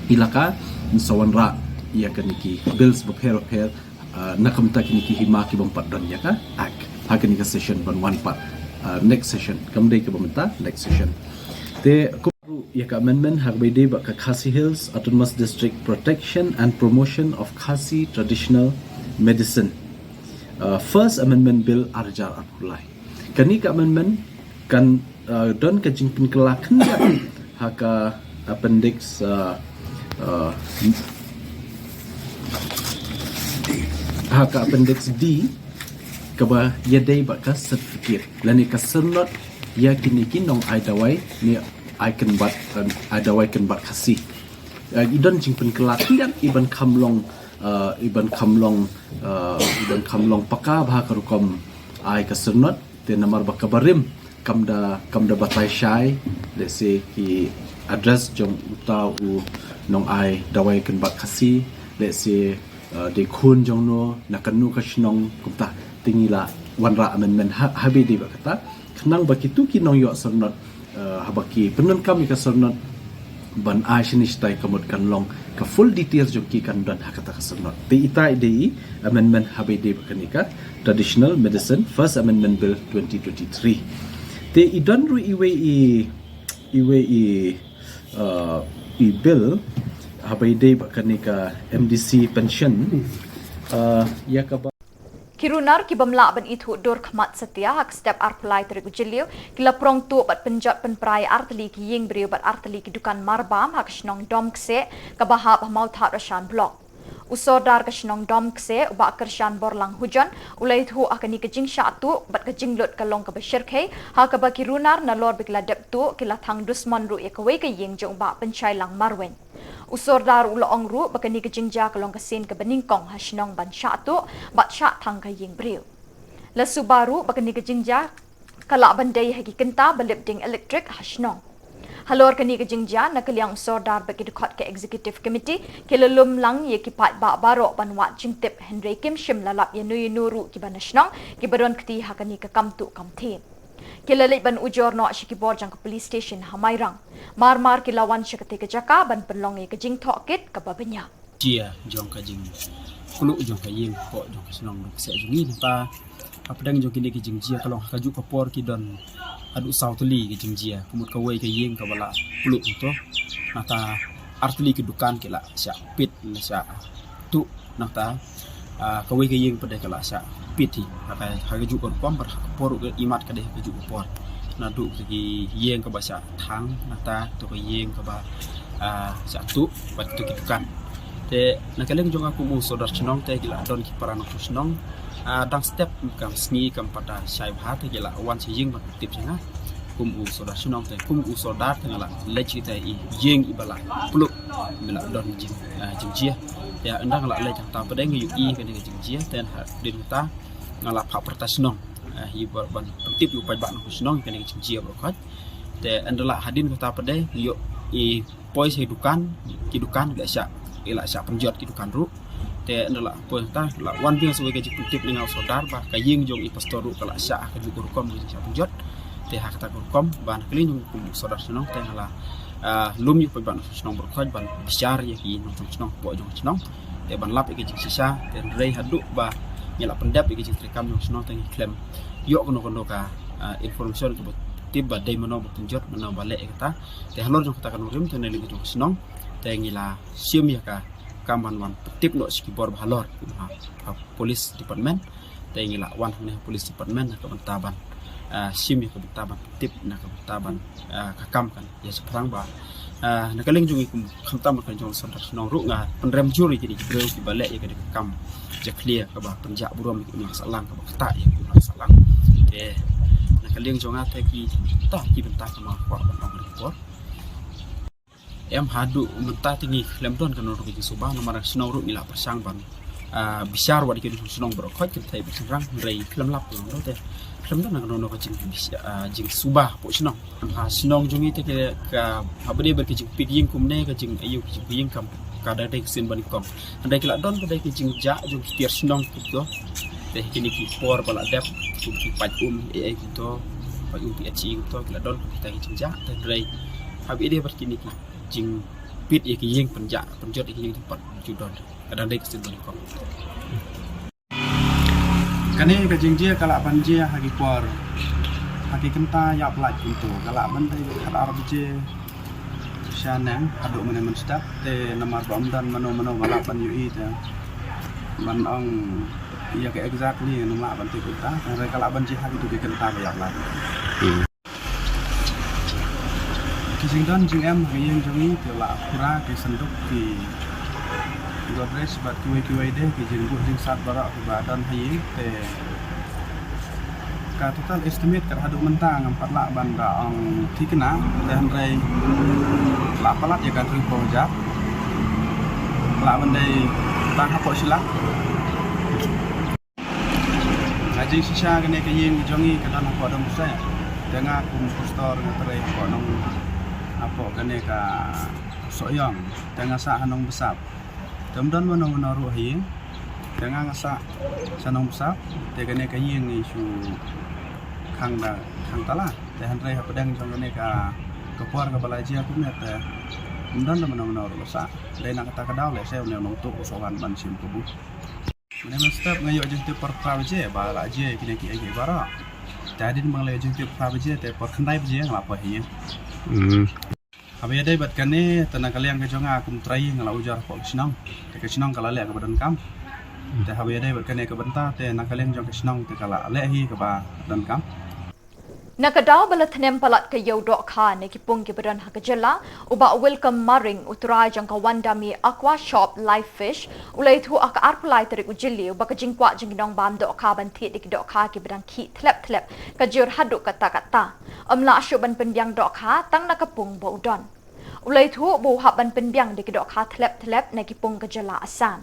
ki la ka sa wanrah ïa kine ki bills bapher bapher, uh, na ka bynta kine ki hima ki bym pat don ïa ka Act ha kane ka session ban wan pat, uh, next session. Kam dei kaba mynta, next session. Te kum ruh ïa ka amendment haba ïadei bad ka Khasi Hills Autonomous District Protection and Promotion of Khasi Traditional Medicine, uh, First Amendment Bill ar hajar arphew lai. Kane ka amendment kan, uh, don ka jingpynkylla khyndiat ha ka appendix, uh, uh, ha ka appendix D kaba ïadei bad ka certificate lane ka syrnod ïa kine ki nongai dawai ne ai kynbat, ai dawai kynbat Khasi. Uh, i don jingpynkylla khyndiat i ban kham long, uh, i ban kham long, uh, i ban kham long paka bha ka rukom ai ka syrnod. Te namar ba ka barim kam da, kam da batai shai, lehse ki address jong uta u nongai dawai kynbat Khasi, lehse, uh, dei khun jong no, na kano ka shnong, kumta. Te ngi la wanrah amendment ha, haba ïadei bad kata khnang ba kitu ki nongïoh syrnod, uh, haba ki pyndonkam ïa ka syrnod ban ai shane shatai ka mut kan long ka full details jong ki kan don ha kata ka syrnod. Te ita i dei i amendment haba ïadei bad kane ka Traditional Medicine First Amendment Bill twenty twenty-three. Te i don ruh iwei i, iwei i, uh, i bill haba ïadei bad kane ka MDC pension, uh, ïa kaba Ki runar ki bym lah ban ithuh dur khmat satia ha ka step arphew lai tarik u Jylliew ki la prong tuh bad pynjot pynpra ïa artylli ki ïing briew bad artylli ki dukan marbam ha ka shnong Domkseh kaba hap ha Mawthadraishan Block. U Sordar ka shnong Domkseh u Bah Kyrshan Borlang Hujon u la ithuh ha kane ka jingshah tuh bad ka jinglut ka long kaba shyrkhei ha kaba ki runar nalor ba ki la dep tuh ki la thang dusmon ruh ïa kawei ka ïing jong u Bah Pynshailang Marwein. U Sordar u la ong ruh ba kane ka jingjia ka long ka sien kaba nyngkong ha shnong ban shah tuh bad shah thang ka ïing briew. La suba ruh ba kane ka jingjia ka lah ban dei ha ki kynta ba lip ding elektrik ha shnong. Halor kane ka jingjia na ka liang u Sordar bad ki dkhot ka Executive Committee ki la lum lang ïa ki paidbah baroh ban wad jingtip hynrei kim shym la lap ïano ïano ruh kiba na shnong kiba don kti ha kane ka kam tuh kam thiem. Ki la leit ban ujor noh sha ki bor jong ka police station ha Mairang. Mar mar ki la wan sha katei ka jaka ban pynlong ïa ka jingthoh kit kaba bniah. Jia jong ka jingkluh jong ka ïing hapoh jong ka shnong Domkseh jong ngi nangta hapdeng jong kine ki jingjia ka long ha kajuh ka por ki don haduh saw tylli ki jingjia, ka mut kawei ka ïing kaba la pluh to, nangta artylli ki dukan ki la shah pit, la shah tuh, nangta, ah, kawei ka ïing pat de ka la shah pit hi. Ha ka, ha kajuh ka rukom bad ha ka por ruh ka imat ka dei ha kajuh ka por. Naduh ka ïing kaba shah thang, nangta to ka ïing kaba, ah, shah tuh bad to ki dukan. Te na ka liang jong nga kum u Sordar shnong te ki la don ki para nongshong shnong, ah, dang step kam sngi kam pat da shai bha te ki la wan sha ïing ban tip sha nga. Kum u Sordar shnong te, kum u Sordar te nga la leit sha kita i ïing iba la pluh, iba la don jing, ah, jingjia. Te ynda nga la leit hangta pat de nga ïohi kane ka jingjia, te hadien kata nga la phah pyrta shnong, ah, iba ban pyntip ïa u paidbah nongshong shnong kane ka jingjia baroh khoit. Te ynda la hadien kata pat de nga ïohi poi sha i dukan, ki dukan ki la shah, ki la shah pynjot ki dukan ruh. Te ynda la poi hangta la wan biang sa kawei ka jingpyntip na nga u Sordar ba ka ïing jong i pastor ruh ka la shah ha kajuh ka rukom ka jingshah pynjot. Te ha kata ka rukom ba na ka liang jong u kum u Sordar shnong te nga la, ah, lum ïa u paidbah nongshong shnong baroh khoit ban bishar ïa ki nongshong shnong hapoh jong ka shnong. Te ban lap ïa ka jingshisha te hynrei haduh ba ngi la pyndep ïa ka jingtreikam jong ka shnong te ngi khlem ïoh kano kano ka, ah, information kaba tip ba dei mano ba pynjot, mano ba leh ïa kata. Te halor jong kata ka nongrim te na liang jong ka shnong te ngi la shim ïa ka kam ban wan pyntip noh sha ki bor ba halor kum ha, ha police department. Te ngi la wan hangne ha police department na ka bynta ban, ah, shim ïa ka bynta ban pyntip na ka bynta ban, ah, ka kam kan ïa shaphrang ba, ah, na ka liang jong ngi kum khamtam ka jong u Sordar shnong ruh nga pynrem jur ïa kine ki briew kiba leh ïa kane ka kam jakhlia kaba pynjah burom ïa ki imlang sahlang kaba ktah ïa ki imlang sahlang. Te na ka liang jong nga te kita ki bynta kaba nga kwah ban ong ha kane ka por. Em haduh mynta te ngi khlem don kano kano ka jingsuba namar ka shnong ruh ngi la pyrshang ban, ah, bishar wat ïa ki nongshong shnong baroh khoit ki bthei bad shynrang hynrei khlem lap kano kano te khlem don kano kano ka jing, ah, jingsuba hapoh shnong. Em ha shnong jong ngi te ka, ka haba dei bad ka jingpick ïing kumne ka jing, ïa ka jingpick ïing kam Ka dang dei ka sien banyngkong. Hynrei ki la don pat de ki jingjah jong ki tiar shnong kumto. Te kine ki por ba la dep, kum ki pait um, eh, eh, kumto, pait um, P H E kumto, ki la don kita ki jingjah. Te hynrei haba ïadei bad kine ki jingpeit ïa ki ïing pynjah, pynjot ïa ki ïing te pat ju don. Ka dang dei ka sien banyngkong. Kane ka jingjia ka lah ban jia ha ki por, ha ki kynta ïap lait kumto, ka lah ban dei khatar baje shaneng haduh mynne mynstep. Te namar ba ym don mano mano ba lah ban ïohi te ban ong ïa ka exactly ngam lah ban tip kumta, hynrei ka lah ban jia ha kito ki kynta ba ïap lait. Ki jingdon jingem ha ïing jong ngi ki la pura, ki synduk, ki Godrej bad kiwei kiwei de, ki jingbuh jingsat baroh kiba don ha ïing. Te ka total estimate kat haduh mynta ngam pat lah ban da ong thikna, te hynrei la palat ïa ka hynriewphew hajar. Lah ban dei tang hapoh shi lak. Ka jingshisha kane ka ïing jong ngi ka don hapoh Dong Bseh. Te nga kum pastor nga trei hapoh Nong, hapoh kane ka Sohiong. Te nga sah ha Nongbsap. Te ym don mano mano ruh ha ïing. Te nga nga sah sha Nongbsap. Te kane ka ïing ngi shu khang da, khang tala. Te hynrei hapdeng jong kane ka, ka por kaba la jia kumne te ym don da mano mano ruh sah. Dei na kata ka daw lehse une u nongtuh u sa wan ban shim kabu. Mynne mynstep nga ïoh jingtip por phra baje ba la jia kine kiei kiei baroh. Te hadien ba nga la ïoh jingtip phra baje te por khyndai baje nga la poi ha ïing. Hmm. Haba ïadei bad kane te na ka liang ka jong nga kum trai nga la ujor hapoh ka shnong. Te ka shnong ka la leh kaba donkam. Te haba ïadei bad kane ka bynta te na ka liang jong ka shnong te ka la leh hi kaba donkam. Na ka daw ba la thnem palat ka ïew dohkha na ki pung kiba don ha ka jylla, u Bah Wilcom Maring, u trai jong ka Wandami Aqua Shop Live Fish, u la ïathuh ha ka arphew lai tarik u Jylliew ba ka jingkwah jong ki nongbam dohkha ban thied ïa ki dohkha kiba dang khih thlep thlep ka jur haduh katta katta. Ym lah shuh ban pynbiang dohkha tang na ka pung ba u don. U la ïathuh ba u hap ban pynbiang da ki dohkha thlep thlep na ki pung ka jylla Assam.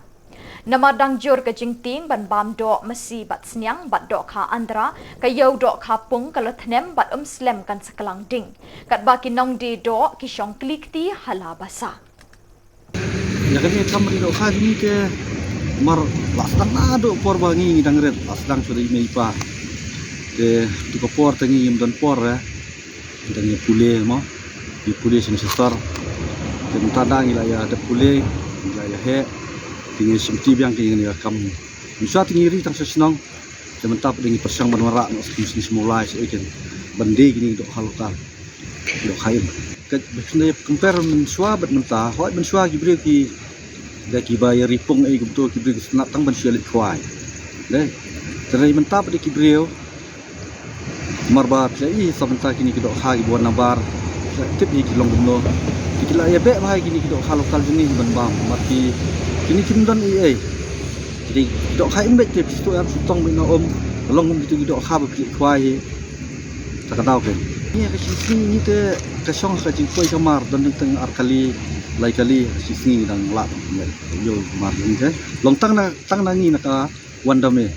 Namar dang jur ka jingtieng ban bam doh masi bad sniang bad dohkha andra, ka ïew dohkha pung ka la thnem bad ym slem kan sa klang ding. Katba ki nongdie doh ki shong kli kti ha la ba sah. Ïa kane ka kam ri dohkha jong ngi te mar la sdang naduh por ba ngi ngi dang rit, la sdang shuh da i mei i pa. Te tu ka por te ngi ngim don por, eh. Ngi dang ïa pule mo, ïa pule sha sha sor. Te mynta da ngi la ïa dep pule, ngi la ïa heh. Te ngi shim ti biang te ngi ïa kam. Mynshuwa te ngi ri tang sha shnong. Te mynta pat ngi pyrshang ban wanrah noh sha ki shnong sha Mawlai sha ïa kine ban die kine ki dohkha local, dohkha im. Ka ba kine compare mynshuwa bad mynta, hooid mynshuwa ki briew ki da kiba ïa ri pung ei kumto, ki briew ki sngap tang ban shu ïa leit khwai. Dei. Te mynta pat ki briew Namar ba phi la i sa mynta kine ki dohkha kiba wan nabar, phi la tip hi ki long kumno. Te ki la ïa beh bha ïa kine ki dohkha local jong ngi ban bam. Namar ki, kine kim don ei ei. Kine ki dohkha im beit te phi shu ïam shu tong beit na um. Ka long kum kito ki dohkha ba phi leit khwai hi. Sa ka daw ke. Ngi ha ka shi sngi ngi te ka shong ha ka jingpoi ka mar don teng teng ar kali, lai kali, ha ka shi sngi ngi dang lah ban ïoh mar ngi te. Long tang na, tang na ngi na ka Wandame.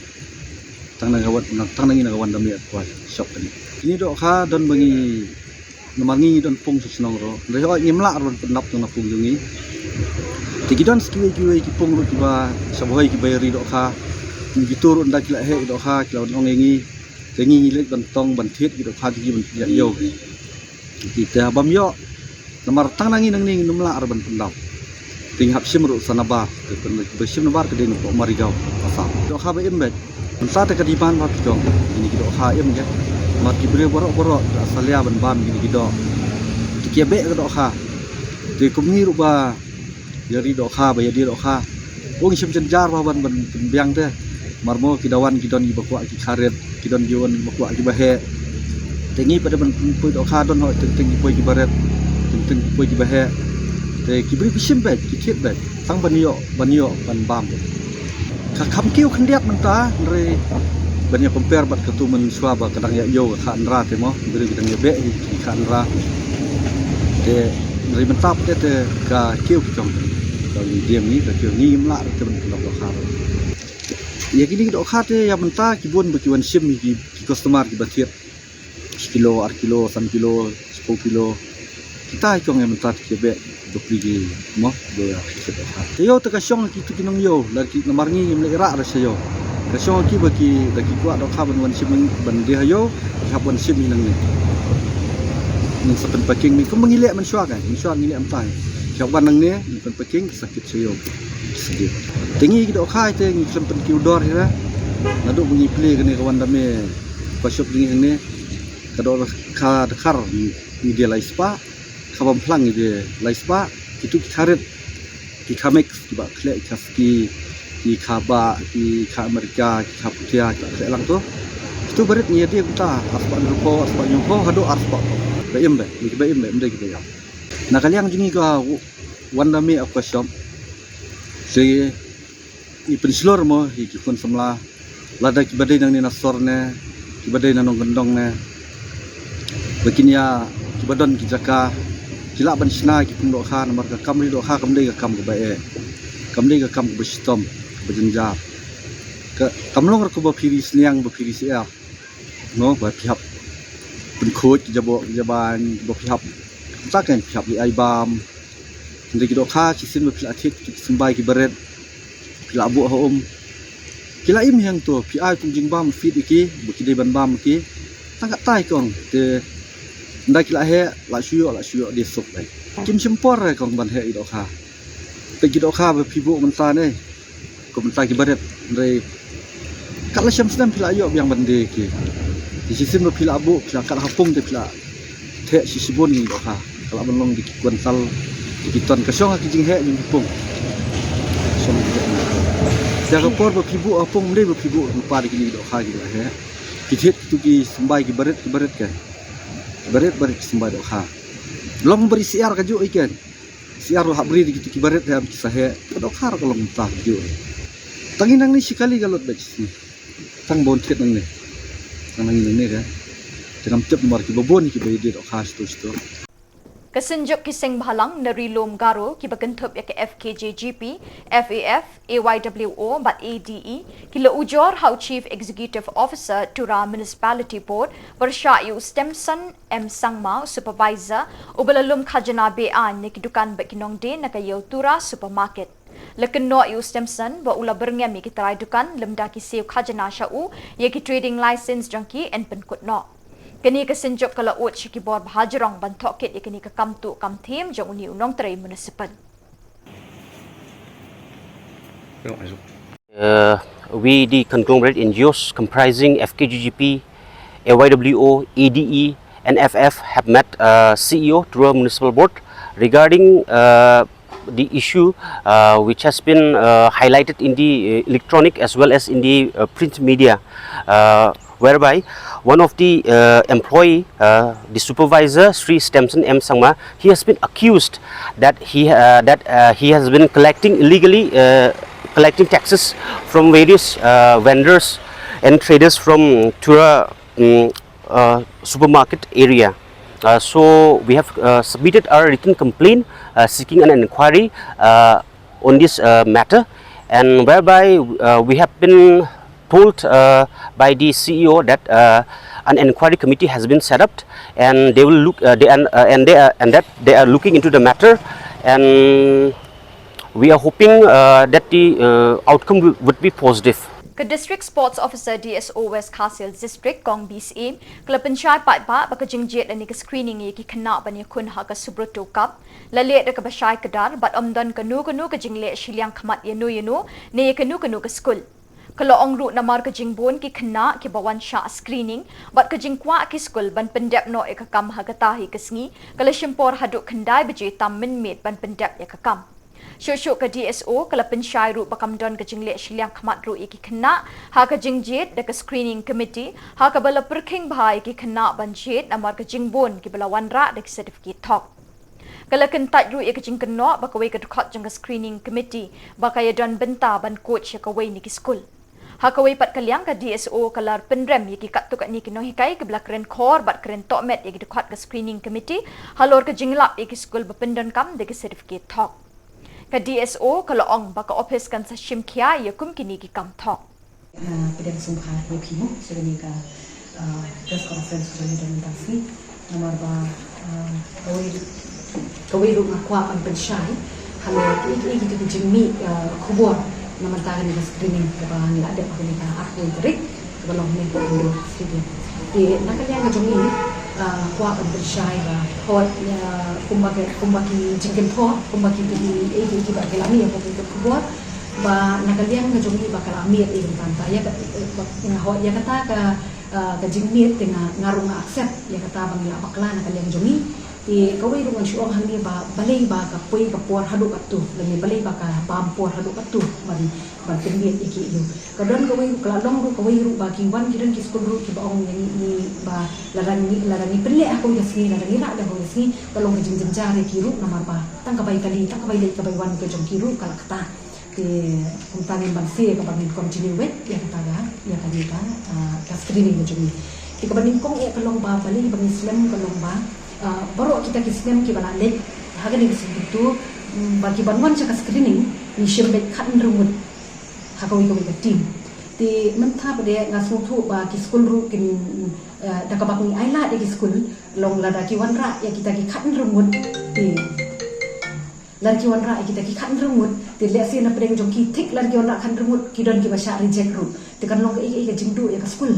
Tang na ka Wan-, na, tang na ngi na ka Wandame Aqua Shop kane. Kine dohkha don ba ngi, namar ngi ngi don pung sha shnong ruh. Hynrei hooid ngim lah ruh ban pyndap tang na pung jong ngi. Te ki don sa kiwei kiwei ki pung ruh kiba sha Bhoi kiba ïa ri dohkha. Ngi kito ruh ynda ki la heh ki dohkha ki la wan ong ïa ngi. Te ngi ngi leit ban tong ban thied ki dohkha ki ban ïa ïew. Ki te haba ym ïoh. Namar tang na ngi nangne ngim lah ruh ban pyndap. Te ngi hap shim ruh sa nabar, te pyn-, ba shim nabar ka dei na pok Marigaw, Assam. Dohkha ba im beit. Mynta te ka demand ba ki jong, kine ki dohkha im ke. Namar ki briew baroh baroh, ki la salia ban bam kine ki doh. Te ki ïa beh ka dohkha. Te kum ngi ruh ba ïa ri dohkha, ba ïa die dohkha. Ong shim jynjar ba ban, ban pynbiang te. Namar mo ki da wan ki don kiba kwah ki kha rit, ki don ki wan kiba kwah kiba heh. Te ngi pat da ban poi dohkha don hooid teng teng ki poi kiba rit, teng teng ki poi kiba heh. Te ki briew ki shim beit, ki thied beit. Tang ban ïoh, ban ïoh, ban bam. Ka kham kiew khyndiat mynta, hynrei ban ïa compare bad katu mynshuwa ba ka dang ïa ïew ka kha ynra te mo, ki briew ki dang ïa beh hi ki kha ynra. Te hynrei mynta pat te ka kiew ki jong. Ka medium ngi, ka kiew ngi ngim lah te ban pynlong dohkha. Ïa kine ki dohkha te ïa mynta ki bun ba ki wan shim hi ki, ki customer kiba thied. Shi kilo, ar kilo, san kilo, shiphew kilo. Kita ki ong ïa mynta te ki beh. Bapli ki mo, ba ïa ki dohkha. Te ïoh te ka shong ki tu ki nongïoh, la ki namar ngi ngim leh rah da sha ïoh. Ka shong ki ba ki, da ki kwah dohkha ban wan shim ban die ha ïoh, ki hap wan shim hi nangne. Ngin sa pynpaking ni, kum ngi leh mynshuwa ka, mynshuwa ngi leh mynta. Ki hap wan nangne, ngin pynpaking, ki sa kit sha ïoh. Ki sa kit. Te ngi ki dohkha te ngi khlem pynkiew dor hi ra. Naduh ba ngi plie kane ka Wanda Me, ka shop ngi hangne. Ka dohkha dkhar ngi die lai spah. Kaba mphlang ngi die lai spah, kitu ki kha rit, ki kha mix, kiba khleh, ki kha ski, ki kha bah, ki kha America, ki kha Phutia, kiba khleh lang tu. Kitu barit ngi die kumta, ar spah hynriewphew, ar spah hynñiewphew, haduh ar spah. Ba im ba, ngi kiba im ba, ym dei kiba ïap. Na ka liang jong ngi ka Wanda Me Aqua Shop. Te i pynshlur mo ïa ki khun samla, lada kiba dei nangne na sor ne, kiba dei na nongkyndong ne, ba kin ïa, kiba don ki jaka, ki lah ban shna ki pung dohkha, namar ka kam ri dohkha kam dei ka kam kaba eh, kam dei ka kam kaba shitom, kaba jynjar. Ka, kam long ruh kaba phi ri sniang, ba phi ri syiar, no, ba phi hap pynkhuid ki jaboh ki jaban, ba phi hap, kumta kan phi hap leh ai bam. Hynrei ki dohkha shisien ba phi la thied ki symbai ki barit, phi la buh ha um, ki la im hi hangto, phi ai kum jingbam feed ïa ki, ba ki dei ban bam ïa ki. Tang katei kong, te ynda ki la heh, la shu ïoh, la shu ïoh die suk dei. Kim shim por re kong ban heh ïa ki dohkha. Te ki dohkha ba phi buh mynta ne, kum mynta ki barit, hynrei kat la shem snem phi la ïoh biang ban die ïa ki. Te shisien ba phi la buh, phi la kat ha pung te phi la theh shi shibun ïa ki dohkha. Ka lah ban long da ki kwintal, da ki ton, ka shong ha ki jingheh jong ki pung. Shong ha ki jingheh. Te ka por ba phi buh ha pung, ym dei ba phi buh lypa da kine ki dohkha ki la heh. Ki thied kitu ki symbai ki barit, ki barit ke. Ki barit, barit ki symbai dohkha. Long ba ri syiar kajuh ïa ki. Syiar ruh hap ri da kitu ki barit, heh, ki sa heh. Ka dohkha ruh ka long mynta kajuh. Tang ngi nangne shi kali ka lut bad shi. Tang bun thied nangne. Tang nangne nangne ka. Te ngam tip namar kiba bun kiba ïadie dohkha shito shito. Ka Synjuk ki Seng Bhalang na Ri Lum Garo kiba kynthup ïa ka F K J G P, F A F, A Y W O bad A D E ki la ujor ha u Chief Executive Officer Tura Municipality Board pyrshah ïa u Stemson M Sangma, u Supervisor, uba la lum khajna be-aiñ na ki dukan bad ki nongdie na ka Ïew Tura Supermarket. La kynnoh ïa u Stemson ba u la byrngem ïa ki trai dukan lymda ki siew khajna sha u, ïa ki trading license jong ki yn pynkut noh. Kane ka Synjuk ka la ud sha ki bor bha jrong ban tohkit ïa kane ka kam tuh kam thiem jong une u nongtrei municipal. Uh, we, the conglomerate N G Os comprising F K G G P, A Y W O, A D E, and F F, have met, uh, C E O Tura Municipal Board regarding, uh, the issue, uh, which has been, uh, highlighted in the, uh, electronic as well as in the, uh, print media, uh, whereby one of the, uh, employee, uh, the supervisor, Sri Stemson M Sangma, he has been accused that he, uh, that, uh, he has been collecting illegally, uh, collecting taxes from various, uh, vendors and traders from Tura, um, uh, supermarket area. Uh, so we have, uh, submitted our written complaint, uh, seeking an inquiry, uh, on this, uh, matter, and whereby, uh, we have been told, uh, by the C E O that, uh, an inquiry committee has been set up, and they will look, uh, they, and, uh, and they are, and that they are looking into the matter, and we are hoping, uh, that the, uh, outcome wi-, would be positive. Ka District Sports Officer, D S O, West Khasi Hills District, Kong B C A, ka la pynshai paidbah ba ka jingjied lane ka screening ïa ki khynnah ban ïakhun ha ka Subroto Cup la leh da kaba shai kdar bad ym don kano kano ka jingleh shiliang khmat ïano ïano ne ïa kano kano ka skul. Ka la ong ruh namar ka jingbun ki khynnah kiba wan shah screening bad ka jingkwah ki skul ban pyndep noh ïa ka kam ha kata hi ka sngi, ka la shim por haduh khyndai baje tam mynmiet ban pyndep ïa ka kam. Shuh shuh ka D S O ka la pynshai ruh ba kam don ka jingleh shiliang khmat ruh ïa ki khynnah ha ka jingjied da ka screening committee, ha kaba la pyrkhing bha ïa ki khynnah ban jied namar ka jingbun kiba la wanrah da ki certificate thok. Ka la kyntait ruh ïa ka jingkynnoh ba kawei ka dkhot jong ka screening committee ba ka ïadon bynta ban coach ïa kawei na ki skul. Ha kawei pat ka liang, ka D S O ka la pynrem ïa ki katto katne ki nonghikai kiba la kren khor bad kren tohmet ïa ki dkhot ka screening committee halor ka jinglap ïa ki skul ba pyndonkam da ki certificate thok. Ka D S O ka la ong ba ka ophis kan sa shim khia ïa kum kine ki kam thok. Ah, pdiang sngewbha ïa phi mo sha kane ka, ah, press conference kaba ngi don mynta ka sngi. Namar ba, ah, kawei Kawei ruh nga kwah ban pynshai halor kiei kiei kito ki jingmih, eh, khubor na mynta kane ka screening kaba ngi la dep ha kane ka arphew tarik kaba long hangne ha Indoor Stadium. Te na ka liang ka jong ngi, eh, kwah ban pynshai ba hooid, eh, kumba ki, kumba ki jingkynthoh, kumba kito kiei kiei kiba ki la mih ha kane ka khubor ba na ka liang ka jong ngi ba ka la miet ïa kata. Ïa ka, eh, ba, nga hooid ïa kata ka, eh, ka jingmiet te nga, nga ruh nga accept ïa kata ba ngi la bakla na ka liang jong ngi. Te kawei ruh ngan shu ong hangne ba balei ba ka poi ka por haduh katto, lane balei ba ka bam por haduh katto ban, ban pynmiet ïa ki ïa u. Ka don kawei ruh, ka la long ruh kawei ruh ba ki wan ki don ki skul ruh kiba ong ïa ngi, ngi ba lada ngi, lada ngi pynleh ha kawei ka sngi, lada ngi rah da kawei ka sngi, ka long ka jingjynjar ïa ki ruh namar ba tang ka bai kali, tang ka bai leit ka bai wan ka jong ki ruh ka la ktah. Te kumta ngin banse kaba ngin continue wei ïa kata ka, ïa kane ka, ah, ka screening ka jong ngi. Te kaba nyngkong eh ka long ba balei ba ngi slem ka long ba, ah, baroh kita ki snem kiba la leit ha kane ka snem tu, mm, ba ki ban wan sha ka screening ngi shim beit khathynriew ngut ha kawei kawei ka team. Te mynta pat de nga sngewthuh ba ki skul ruh kin, eh, da kaba ngi ailad ïa ki skul long lada ki wanrah ïa kita ki khathynriew ngut. Te lada ki wanrah ïa kita ki khathynriew ngut, te lehse na pdeng jong ki thik lada ki wanrah khathynriew ngut ki don kiba shah reject ruh. Te kan long kaei kaei ka jingduh ïa ka skul.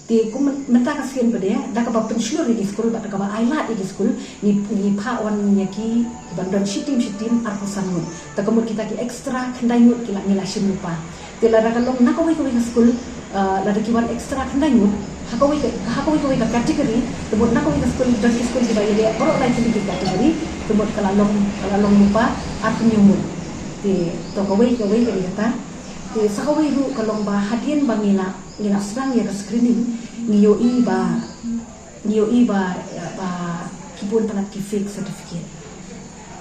Te kum myn-, mynta ka sien pat de da kaba pynshlur ïa ki skul bad da kaba ailad ïa ki skul, ngi, ngi phah wan ïa ki ban don shi team shi team arphew san ngut. Te ka mut kita ki extra khyndai ngut ki la, ngi la shim lypa. Te lada ka long na kawei kawei ka skul, ah, lada ki wan extra khyndai ngut ha kawei ka, ha kawei kawei ka category, te mut na kawei ka skul don ki skul kiba ïaleh baroh lai tylli ki category, te mut ka la long, ka la long lypa arphew hynñiew ngut. Te to kawei kawei ka dei kata. Te sa kawei ruh ka long ba hadien ba ngi la, ngi la sdang ïa ka screening, ngi ïohi ba, ngi ïohi ba, ba ki bun palat ki fake certificate.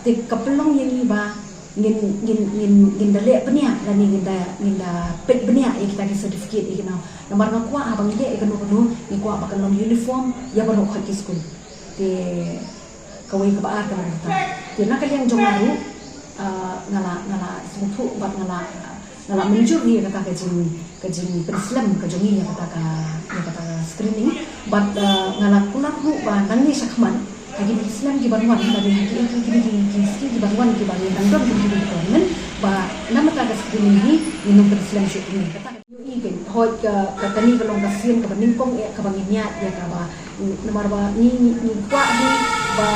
Te ka pynlong ïa ngi ba ngin, ngin, ngin, ngin da leh bniah lane ngin da, ngin da peit bniah ïa kita ki certificate ïa kino. Namar nga kwah haba ngi leh ïa kano kano ngi kwah ba kan long uniform ïa baroh khoit ki skul. Te kawei kaba ar ka long kata. Te na ka liang jong nga ruh, ah, nga la, nga la sngewthuh bad nga la, nga la mynjur ïa kata ka jing, ka jingpynslem ka jong ngi ïa kata ka, ïa kata ka screening. Bad, ah, nga la kular ruh ba nangne shakhmat ha kine ki snem ki ban wan, lane ha ki, ki, ki, ki, ki, ki, ki ban wan kiba ngi dang don kum ki tournament, ba na kata ka screening hi ngin ym pynslem shuh kumne. Kata ka ïohi kein, hooid ka, ka, kane ka long ka sien kaba nyngkong eh kaba ngin ïaid ïa kaba, namar ba ngi, ngi, ngi kwah hi ba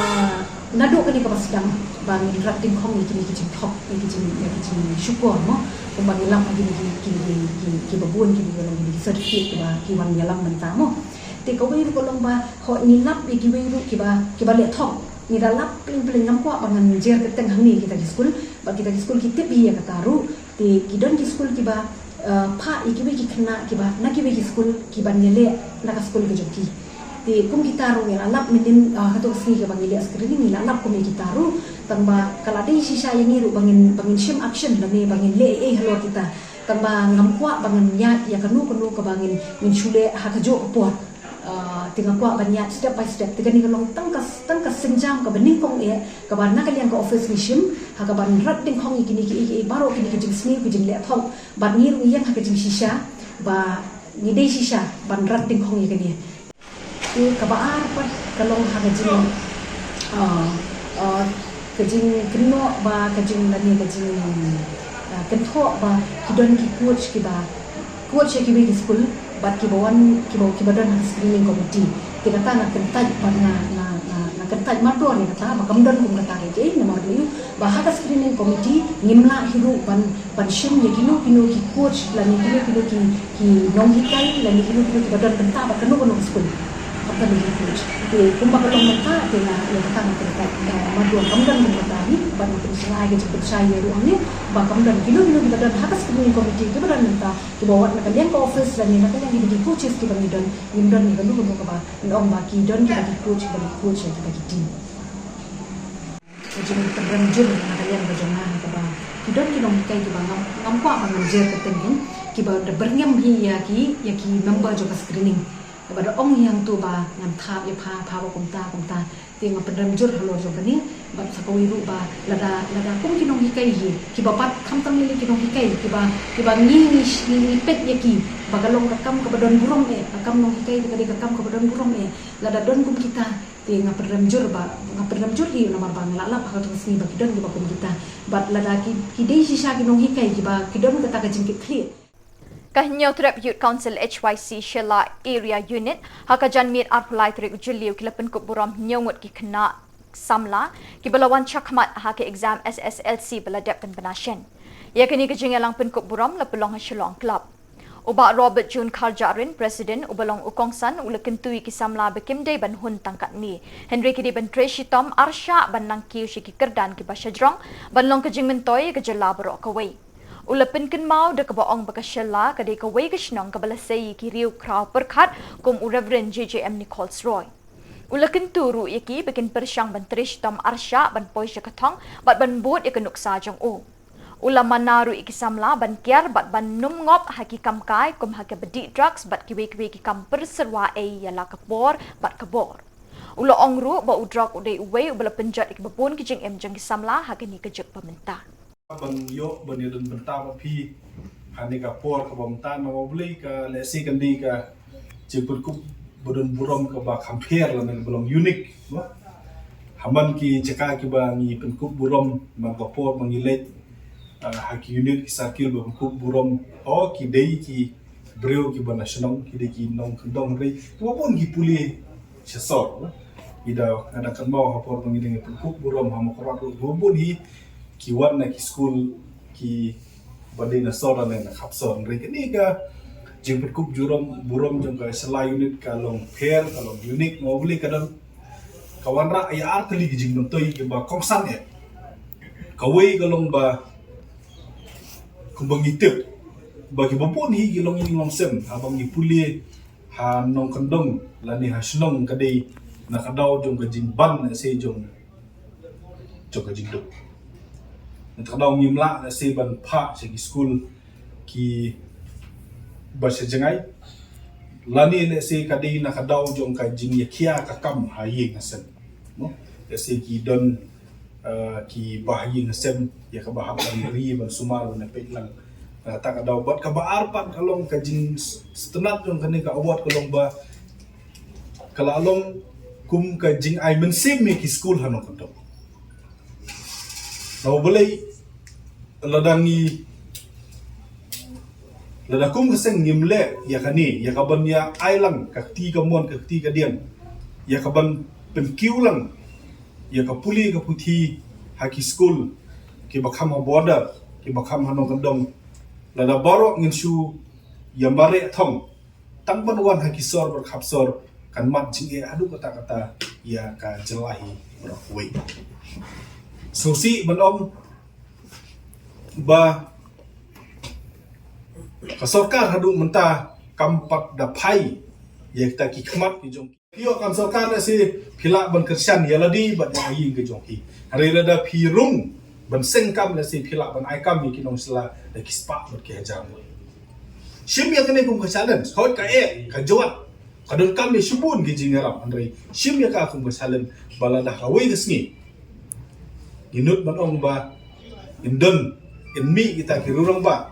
naduh kane kaba sdang ba ngin rat dyngkhong ïa kine ki jingthok, ïa ki jing, ïa ki jingshukor mo. Kumba ngi lap ha kine ki, ki, ki, ki, kiba bun kine ki long kine ki certificate kiba ki wan ïalam mynta mo. Te kawei ruh ka long ba hooid ngi lap ïa kiwei ruh kiba, kiba leh thok. Ngi da lap pling pling, ngam kwah ba ngan jer kyrteng hangne kita ki skul, ba kita ki skul ki tip hi ïa kata ruh. Te ki don ki skul kiba, eh, phah ïa kiwei ki khynnah kiba na kiwei ki skul ki ban ïaleh na ka skul ka jong ki. Te kum kita ruh ngi la lap mynnin, eh, hato ka sngi kaba ngi leh screening ngi la lap kum ïa kita ruh, tang ba ka la dei shisha ïa ngi ruh ba ngin, ba ngin shim action lane ba ngin leh ei ei halor kita. Tang ba ngam kwah ba ngan ïaid ïa kano kano kaba ngin, ngin shu leh ha kajuh ka por. Ah, te nga kwah ban ïaid step by step. Te kane ka long tang ka, tang ka sienjam kaba nyngkong eh kaba na ka liang ka office ngi shim ha kaban rat dyngkhong ïa kine kiei kiei baroh kine ki jingsniew ki jingleh thok. Bad ngi ruh ngi ïeng ha ka jingshisha ba ngi dei shisha ban rat dyngkhong ïa kane. Te kaba ar pat ka long ha ka jing, ah, ah, ka jingkynnoh ba ka jing lane ka jing, ah, kynthoh ba ki don ki coach kiba, coach ïa kiwei ki skul bad kiba wan, kiba, kiba don ha ka screening committee. Te kata nga kyntait bad nga, nga, nga, nga kyntait marwei ïa kata ba kam don kum kata kaei kaei namar ba ïoh ba ha ka screening committee ngim lah hi ruh ban, ban shim ïa kino kino ki coach lane kino kino ki, ki nonghikai lane kino kino kiba don bynta bad kano kano ka skul. Kam don ki coach. Te kumba ka long mynta te nga ïa kata nga kyntait, eh, marwei kam don kum kata hi bad nga pynshai ka jingpynshai ïa ruh hangne ba kam don kino kino kiba don ha ka screening committee kiba don bynta kiba wat na ka liang ka office lane na ka liang kino ki coaches kiba ngi don, ngim don ïa kano kano kaba ngi ong ba ki don kiba ki coach, kiba ki coach ïa kita ki team. Ka jingpynrem jur na ka liang ka jong nga ha kaba ki don ki nonghikai kiba ngam, ngam kwah ba ngan jer kyrteng ki, kiba da byrngem hi ïa ki, ïa ki member jong ka screening. Kaba da ong ïa hangto ba ngan thap ïa pha, pha ba kumta kumta. Te nga pynrem jur halor jong kane bad sa kawei ruh ba lada, lada kum ki nonghikai hi kiba pat khamtam lei lei ki nonghikai kiba, kiba ngi, ngi, ngi, ngi peit ïa ki ba ka long ka kam kaba don burom eh, ka kam nonghikai ka dei ka kam kaba don burom eh. Lada don kum kita Nga pynrem jur ba, nga pynrem jur hi namar ba nga la lap ha kata ka sngi ba ki don kiba kum kita. Bad lada ki, ki dei shisha ki nonghikai kiba ki don kata ka jingkitkhlieh. Ka Hynñiew Trep Youth Council H Y C Shella Area Unit ha ka janmiet arphew lai tarik u Jylliew ki la pynkup burom hynñiew ngut ki khynnah samla kiba la wan shakhmat ha ka exam S S L C ba la dep pynbna shen. Ïa kane ka jingïalang pynkup burom la pynlong ha Shillong Club. U Bah Robert June Kharjahrin, President, uba long u kongsan, u la kyntu ïa ki samla ba kim dei ban hun tang katne, hynrei ki dei ban trei shitom arshah ban nang kiew sha ki kyrdan kiba shajrong ban long ka jingmyntoi ïa ka jylla baroh kawei. U la pynkynmaw da kaba ong ba ka Shella ka dei kawei ka shnong kaba la sei ïa ki riew khraw pyrkhat kum u Reverend J J M Nichols Roy. U la kyntu ruh ïa ki ba kin pyrshang ban trei shitom arshah ban poi sha ka thong bad ban bud ïa ka nuksa jong u. U la mana ruh ïa ki samla ban kiar bad ban nym ngop ha ki kam kai kum ha kaba dih drugs bad kiwei kiwei ki kam pyrsyrwa ei ïa la ka por bad ka bor. U la ong ruh ba u drok u dei uwei uba la pynjot ïa kiba bun ki jingim jong ki samla ha kane ka juk ba mynta. Ban ïoh ban ïadon bynta bad phi ha kane ka por kaba mynta, namar balei ka lehse kan dei ka jingpynkup ba don burom kaba kham pher lane kaba long unique, no? Ha man ki jaka kiba ngi pynkup burom man ka por ba ngi leit, ah, ha ki unit ki circle ba pynkup burom, oh, ki dei ki briew kiba na shnong, ki dei ki nongkyndong, hynrei kiba bun ki pule sha sor, no? Ngi da, nga da kynmaw ha por ba ngi dang pynkup burom ha Mawkyrwat ruh, kiba bun hi ki wan na ki skul kiba dei na sor lane na khap sor, hynrei kane ka jingpynkup burom, burom jong ka Shella unit ka long pher, ka long unique, namar balei ka don, ka wanrah ïa ar tylli ki jingmyntoi kiba kongsan eh. Kawei ka long ba kumba ngi tip ba kiba bun hi ki longïing longsem haba ngi pule ha nongkyndong lane ha shnong ka dei na ka daw jong ka jingban lehse jong, jong ka jingduk. Na ka daw ngim lah lehse ban phah sha ki skul kiba sha jngai, lane lehse ka dei na ka daw jong ka jingïakhia ka kam ha ïing ha sem, no? Lehse ki don, eh, kiba ha ïing ha sem ïa kaba hap ban ri ban sumar ban peit lang. Eh, ta ka daw bad kaba ar pat ka long ka jingsngewtynnat jong kane ka award ka long ba ka la long kum ka jingai mynsiem ïa ki skul ha nongkyndong. Namar balei lada ngi, lada kum ka seng ngim leh ïa kane, ïa ka ban ïa ai lang ka kti kamon ka kti kadiang, ïa ka ban pynkiew lang ïa ka pule ka puthi ha ki skul kiba kham ha border, kiba kham ha nongkyndong, lada baroh ngin shu ïa mareh thong tang ban wan ha ki sor bad khap sor, kan mad jingeh haduh katta katta ïa ka jylla hi baroh kawei. Sngewsih ban ong ba ka sorkar haduh mynta kam pat da phai ïa kita ki khmat ki jong ki. Phi ïoh kam sorkar lehse phi lah ban kyrshan ïa lade bad ïa ka ïing ka jong phi. Hynrei lada phi rung ban seng kam lehse phi lah ban ai kam ïa ki nong Shella da ki spah bad ki hajar ngut. Shim ïa kane kum ka challenge, hooid ka eh, ka jwat, ka donkam ïa shibun ki jingïarap, hynrei shim ïa ka kum ka challenge ba lada ha kawei ka sngi ngin nud ban ong ba ngin don, ngin mih kita ki riew rangbah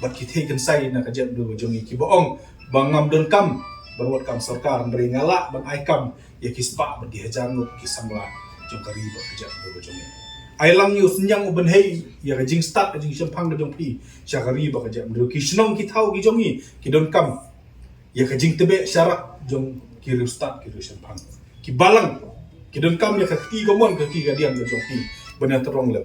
bad ki thei kynsai na ka jaitbynriew ka jong ngi kiba ong ba ngam donkam ban wad kam sorkar, hynrei nga lah ban ai kam ïa ki spah bad ki hajar ngut ki samla jong ka ri bad ka jaitbynriew ka jong ngi. Ai lang ïa u synñiang u bynhei ïa ka jingstad ka jingshemphang ka jong phi sha ka ri bad ka jaitbynriew. Ki shnong ki thaw ki jong ngi ki donkam ïa ka jingtbeh sharak jong ki riewstad ki riewshemphang. Ki balang ki donkam ïa ka kti kamon ka kti kadiang ka jong phi ban ïatrong lem.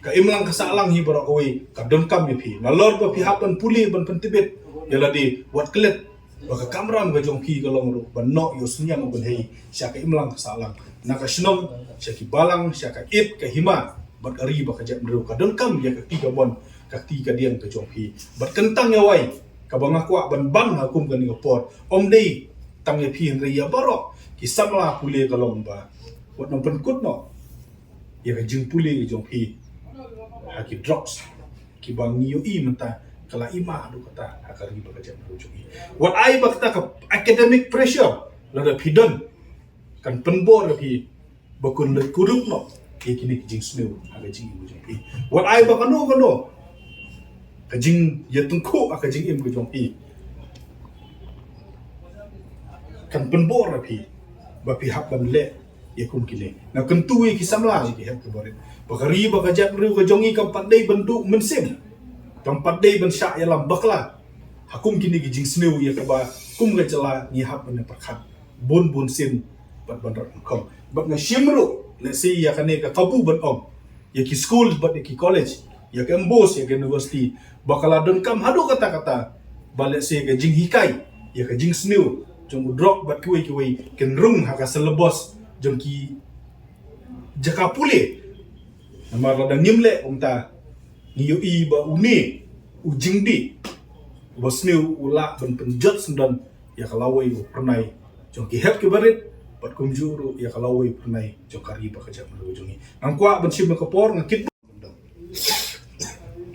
Ka imlang ka sahlang hi baroh kawei ka donkam ïa phi. Nalor ba phi hap ban pule ban pyntbit ïa lade, wat klet ba ka kamram ka jong phi ka long ruh ban noh ïa u synñiang u bynhei sha ka imlang ka sahlang, na ka shnong sha ki balang, sha ka it ka hima bad ka ri bad ka jaitbynriew. Ka donkam ïa ka kti kamon ka kti kadiang ka jong phi. Bad kyntang ïa wai kaba nga kwah ban ban ha kum kane ka por, ym dei tang ïa phi hynrei ïa baroh ki samla pule ka long ba wat nang pynkut noh ïa ka jingpule ka jong phi ha ki drugs kiba ngi ïohi mynta ka la i ma haduh katta ha ka ri bad ka jaitbynriew jong ngi. Wat ai ba kata ka academic pressure lada phi don kan pynbor ïa phi ba kun leit kurup noh ïa kine ki jingsniew ha ka jingim ka jong phi. Wat ai ba kano kano ka jingïatyngkhuh ha ka jingim ka jong phi kan pynbor ïa phi ba phi hap ban leh ïa kum kine. Nga kyntu ïa ki samla, ïa ki hep ki barit, ba ka ri ba ka jaitbynriew ka jong ngi kam pat dei ban duh mynsiem, kam pat dei ban shah ïalam bakla ha kum kine ki jingsniew, ïa kaba kum ka jylla ngi hap ban pyrkhat bun bun sien bad ban rat nyngkong. Bad nga shim ruh lehse ïa kane ka kabu ban ong ïa ki skul bad ïa ki college, ïa ka MBOSE, ïa ka university, ba ka la donkam haduh katta katta ba lehse ka jinghikai ïa ka jingsniew jong u drok bad kiwei kiwei kin rung ha ka syllabus jong ki jaka pule. Namar lada ngim leh kumta, ngi ïohi ba une u jingdih uba sniew u lah ban pynjot syndon ïa ka lawei u pyrnai jong ki hep ki barit, bad kumjuh ruh ïa ka lawei u pyrnai jong ka ri bad ka jaitbynriew jong ngi. Ngam kwah ban shim ïa ka por, nga kit.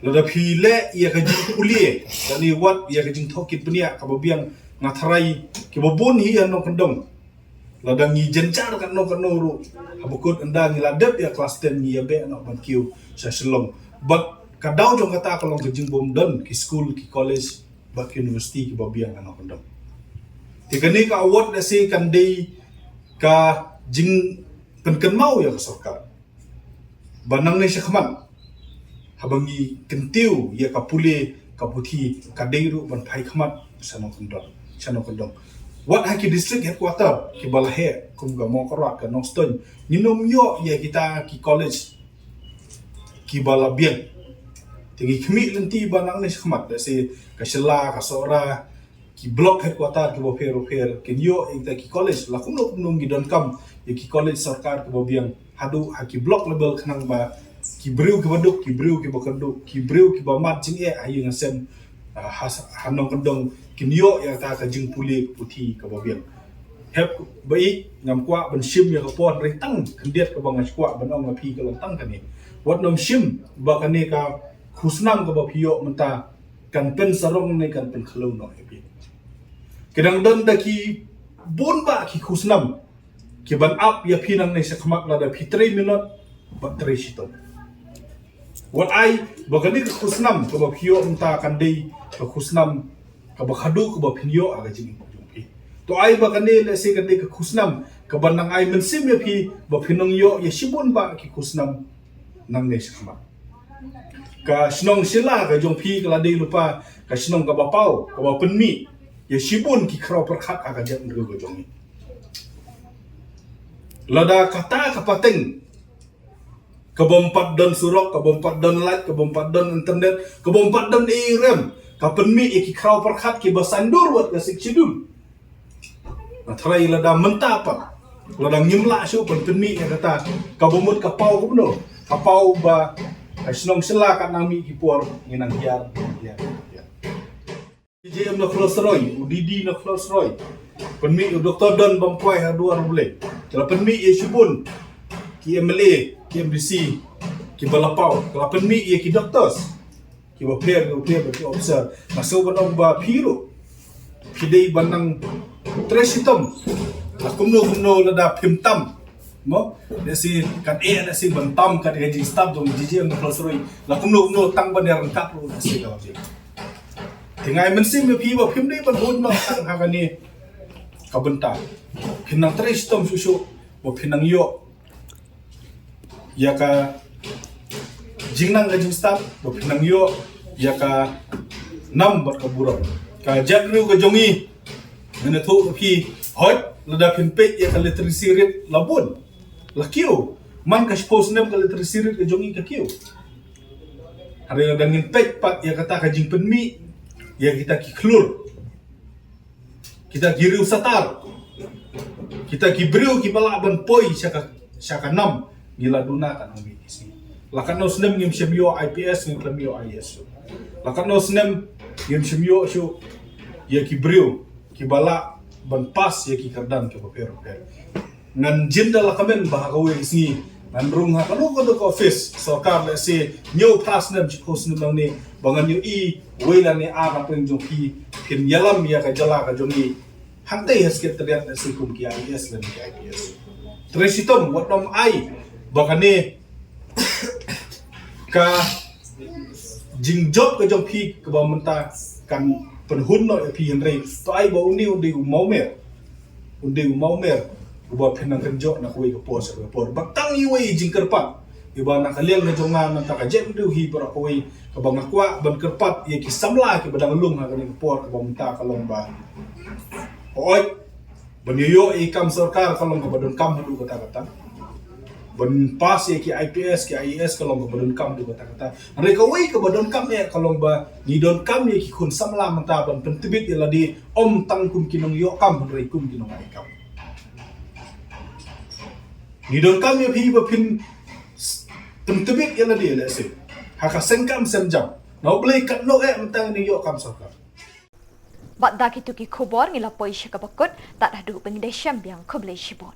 Lada phi leh ïa ka jingpule, lane wat ïa ka jingthoh kit bniah kaba biang, nga tharai kiba bun hi ha nongkyndong, lada ngi jynjar katno katno ruh, haba kut ynda ngi la dep ïa klas ten ngi ïa beh noh ban kiew sha Shillong. Bad ka daw jong kata ka long ka jingbym don ki skul, ki college bad ki university kiba biang ha nongkyndong. Te kane ka award lehse kan dei ka jingpynkynmaw ïa ka sorkar ba nangne shakhmat, haba ngi kyntiew ïa ka pule ka puthi, ka dei ruh ban phai khmat sha nongkyndong, sha nongkyndong. Wat ha ki district headquarter kiba la heh kum ka Mawkyrwat, ka Nongstoiñ, ngin ym ïoh ïa kita ki college kiba la biang. Te ngi khmih lynti ba nangne shakhmat, lehse ka Shella, ka Sohra, ki block headquarter kiba pher ba pher kin ïoh ïa kita ki college. La kumno kumno ngi donkam ïa ki college sorkar kiba biang haduh ha ki block level, khnang ba ki briew kiba duk, ki briew kiba kyrduh, ki briew kiba mad jingeh ha ïing ha sem, ah, ha, ha nongkyndong kin ïoh ïa kata ka jingpule ka puthi kaba biang. Hep ba ïeit, ngam kwah ban shim ïa ka por, hynrei tang khyndiat kaba nga kwah ban ong ïa phi ka long tang kane. Wat nym shim ba kane ka khusnam kaba phi ïoh mynta kan pynsarong ne kan pynkhlaiñ noh ïa phi. Ki dang don da ki bun bah ki khusnam ki ban ap ïa phi nangne shakhmat lada phi trei minot bad trei shitom. Wat ai ba kane ka khusnam kaba phi ïoh mynta kan dei ka khusnam kaba khadduh kaba phin ïoh ha ka jingim jong phi. To ai ba kane lehse kan dei ka khusnam kaba nang ai mynsiem ïa phi ba phin nang ïoh ïa shibun bah ki khusnam nangne shakhmat. Ka shnong Shella ka jong phi ka la dei lypa ka shnong kaba paw, kaba pynmih ïa shibun ki khraw pyrkhat ha ka jaitbynriew ka jong ngi. Lada kata ka pateng kabym pat don surok, kabym pat don light, kabym pat don internet, kabym pat don ei rem, ka pynmih ïa ki khraw pyrkhat kiba saiñdur wat ka Sixth Schedule. Nga tharai lada mynta pat, lada ngim lah shuh ban pynmih ïa kata, kaba mut ka paw kumno, ka paw ba ka shnong Shella ka nang mih ki por ngi nang hiar, hiar, hiar. J J M na Khlosroi, u D D na Khlosroi, pynmih u Doktor Don Bamkwai ha Duar U Blei. Ka la pynmih ïa shibun ki M L A, ki M D C kiba la paw, ka la pynmih ïa ki doctors kiba pher, kiba pher, ki officer. Nga sngew ban ong ba phi ruh phi dei ban nang trei shitom. La kumno kumno lada phim tam, mo, lehse kan eh lehse ban tam kat ka jingstad jong J J M na Khlosroi. La kumno kumno tang ban ïa ryngkat ruh lehse ka la jing. Te nga ai mynsiem ïa phi ba phim dei ban bun noh tang ha kane ka bynta. Phin nang trei shitom shuh shuh ba phin nang ïoh ïa ka jingnang ka jingstad, ba phin nang ïoh ïa ka nam bad ka burom. Ka jaitbynriew ka jong ngi, ngan ïathuh ïa phi, hooid lada phin peit ïa ka literacy rate la bun, la kiew. Man ka shiphew snem ka literacy rate ka jong ngi ka kiew. Hynrei lada ngin peit pat ïa kata ka jingpynmih ïa kita ki khlur, kita ki riewsatar, kita ki briew kiba lah ban poi sha ka, sha ka nam, ngi la duna katno mih ki sngi. La katno snem ngim shym ïoh I P S, ngim shym ïoh I A S shuh. La katno snem ngim shym ïoh shuh ïa ki briew kiba lah ban pass ïa ki kyrdan kiba pher pher. Ngan jin da la kmen ba ha kawei ka sngi ngan rung ha kano kano ka office sorkar, lehse hynñiew phra snem, shiphew snem nangne, ba ngan ïohi wei lane ar na pdeng jong phi phin ïalam ïa ka jylla ka jong ngi hangtei ha Secretariat, lehse kum ki I A S lane ki I P S. Trei shitom, wat nym ai ba kane ka jingjop ka jong phi kaba mynta kan pynhun noh ïa phi, hynrei to ai ba une u dei u mawmer, u dei u mawmer Uba phin nang kynjoh na kawei ka por sha ka por. Ba tang iwei i jingkyrpad iba na ka liang ka jong nga, nangta ka jingduh hi baroh kawei kaba nga kwah ban kyrpad ïa ki samla kiba dang lung ha kane ka por kaba mynta ka long ba, hooid, ban ïoh ïa i kam sorkar ka long kaba donkam haduh katta katta. Ban pass ïa ki I P S, ki I A S ka long kaba donkam haduh katta katta. Hynrei kawei kaba donkam eh ka long ba ngi donkam ïa ki khun samla mynta ban pyntbit ïa lade, ym tang kum ki nongïoh kam hynrei kum ki nongai kam. Ngi donkam ïa phi ba phin s-, pyntbit ïa lade, lehse ha ka seng kam seng jam. Na U Blei katno eh mynta ngi ïoh kam sorkar. Bad da kitu ki khubor ngi la poi sha kaba kut, tad haduh ba ngin da shem biang, khublei shibun.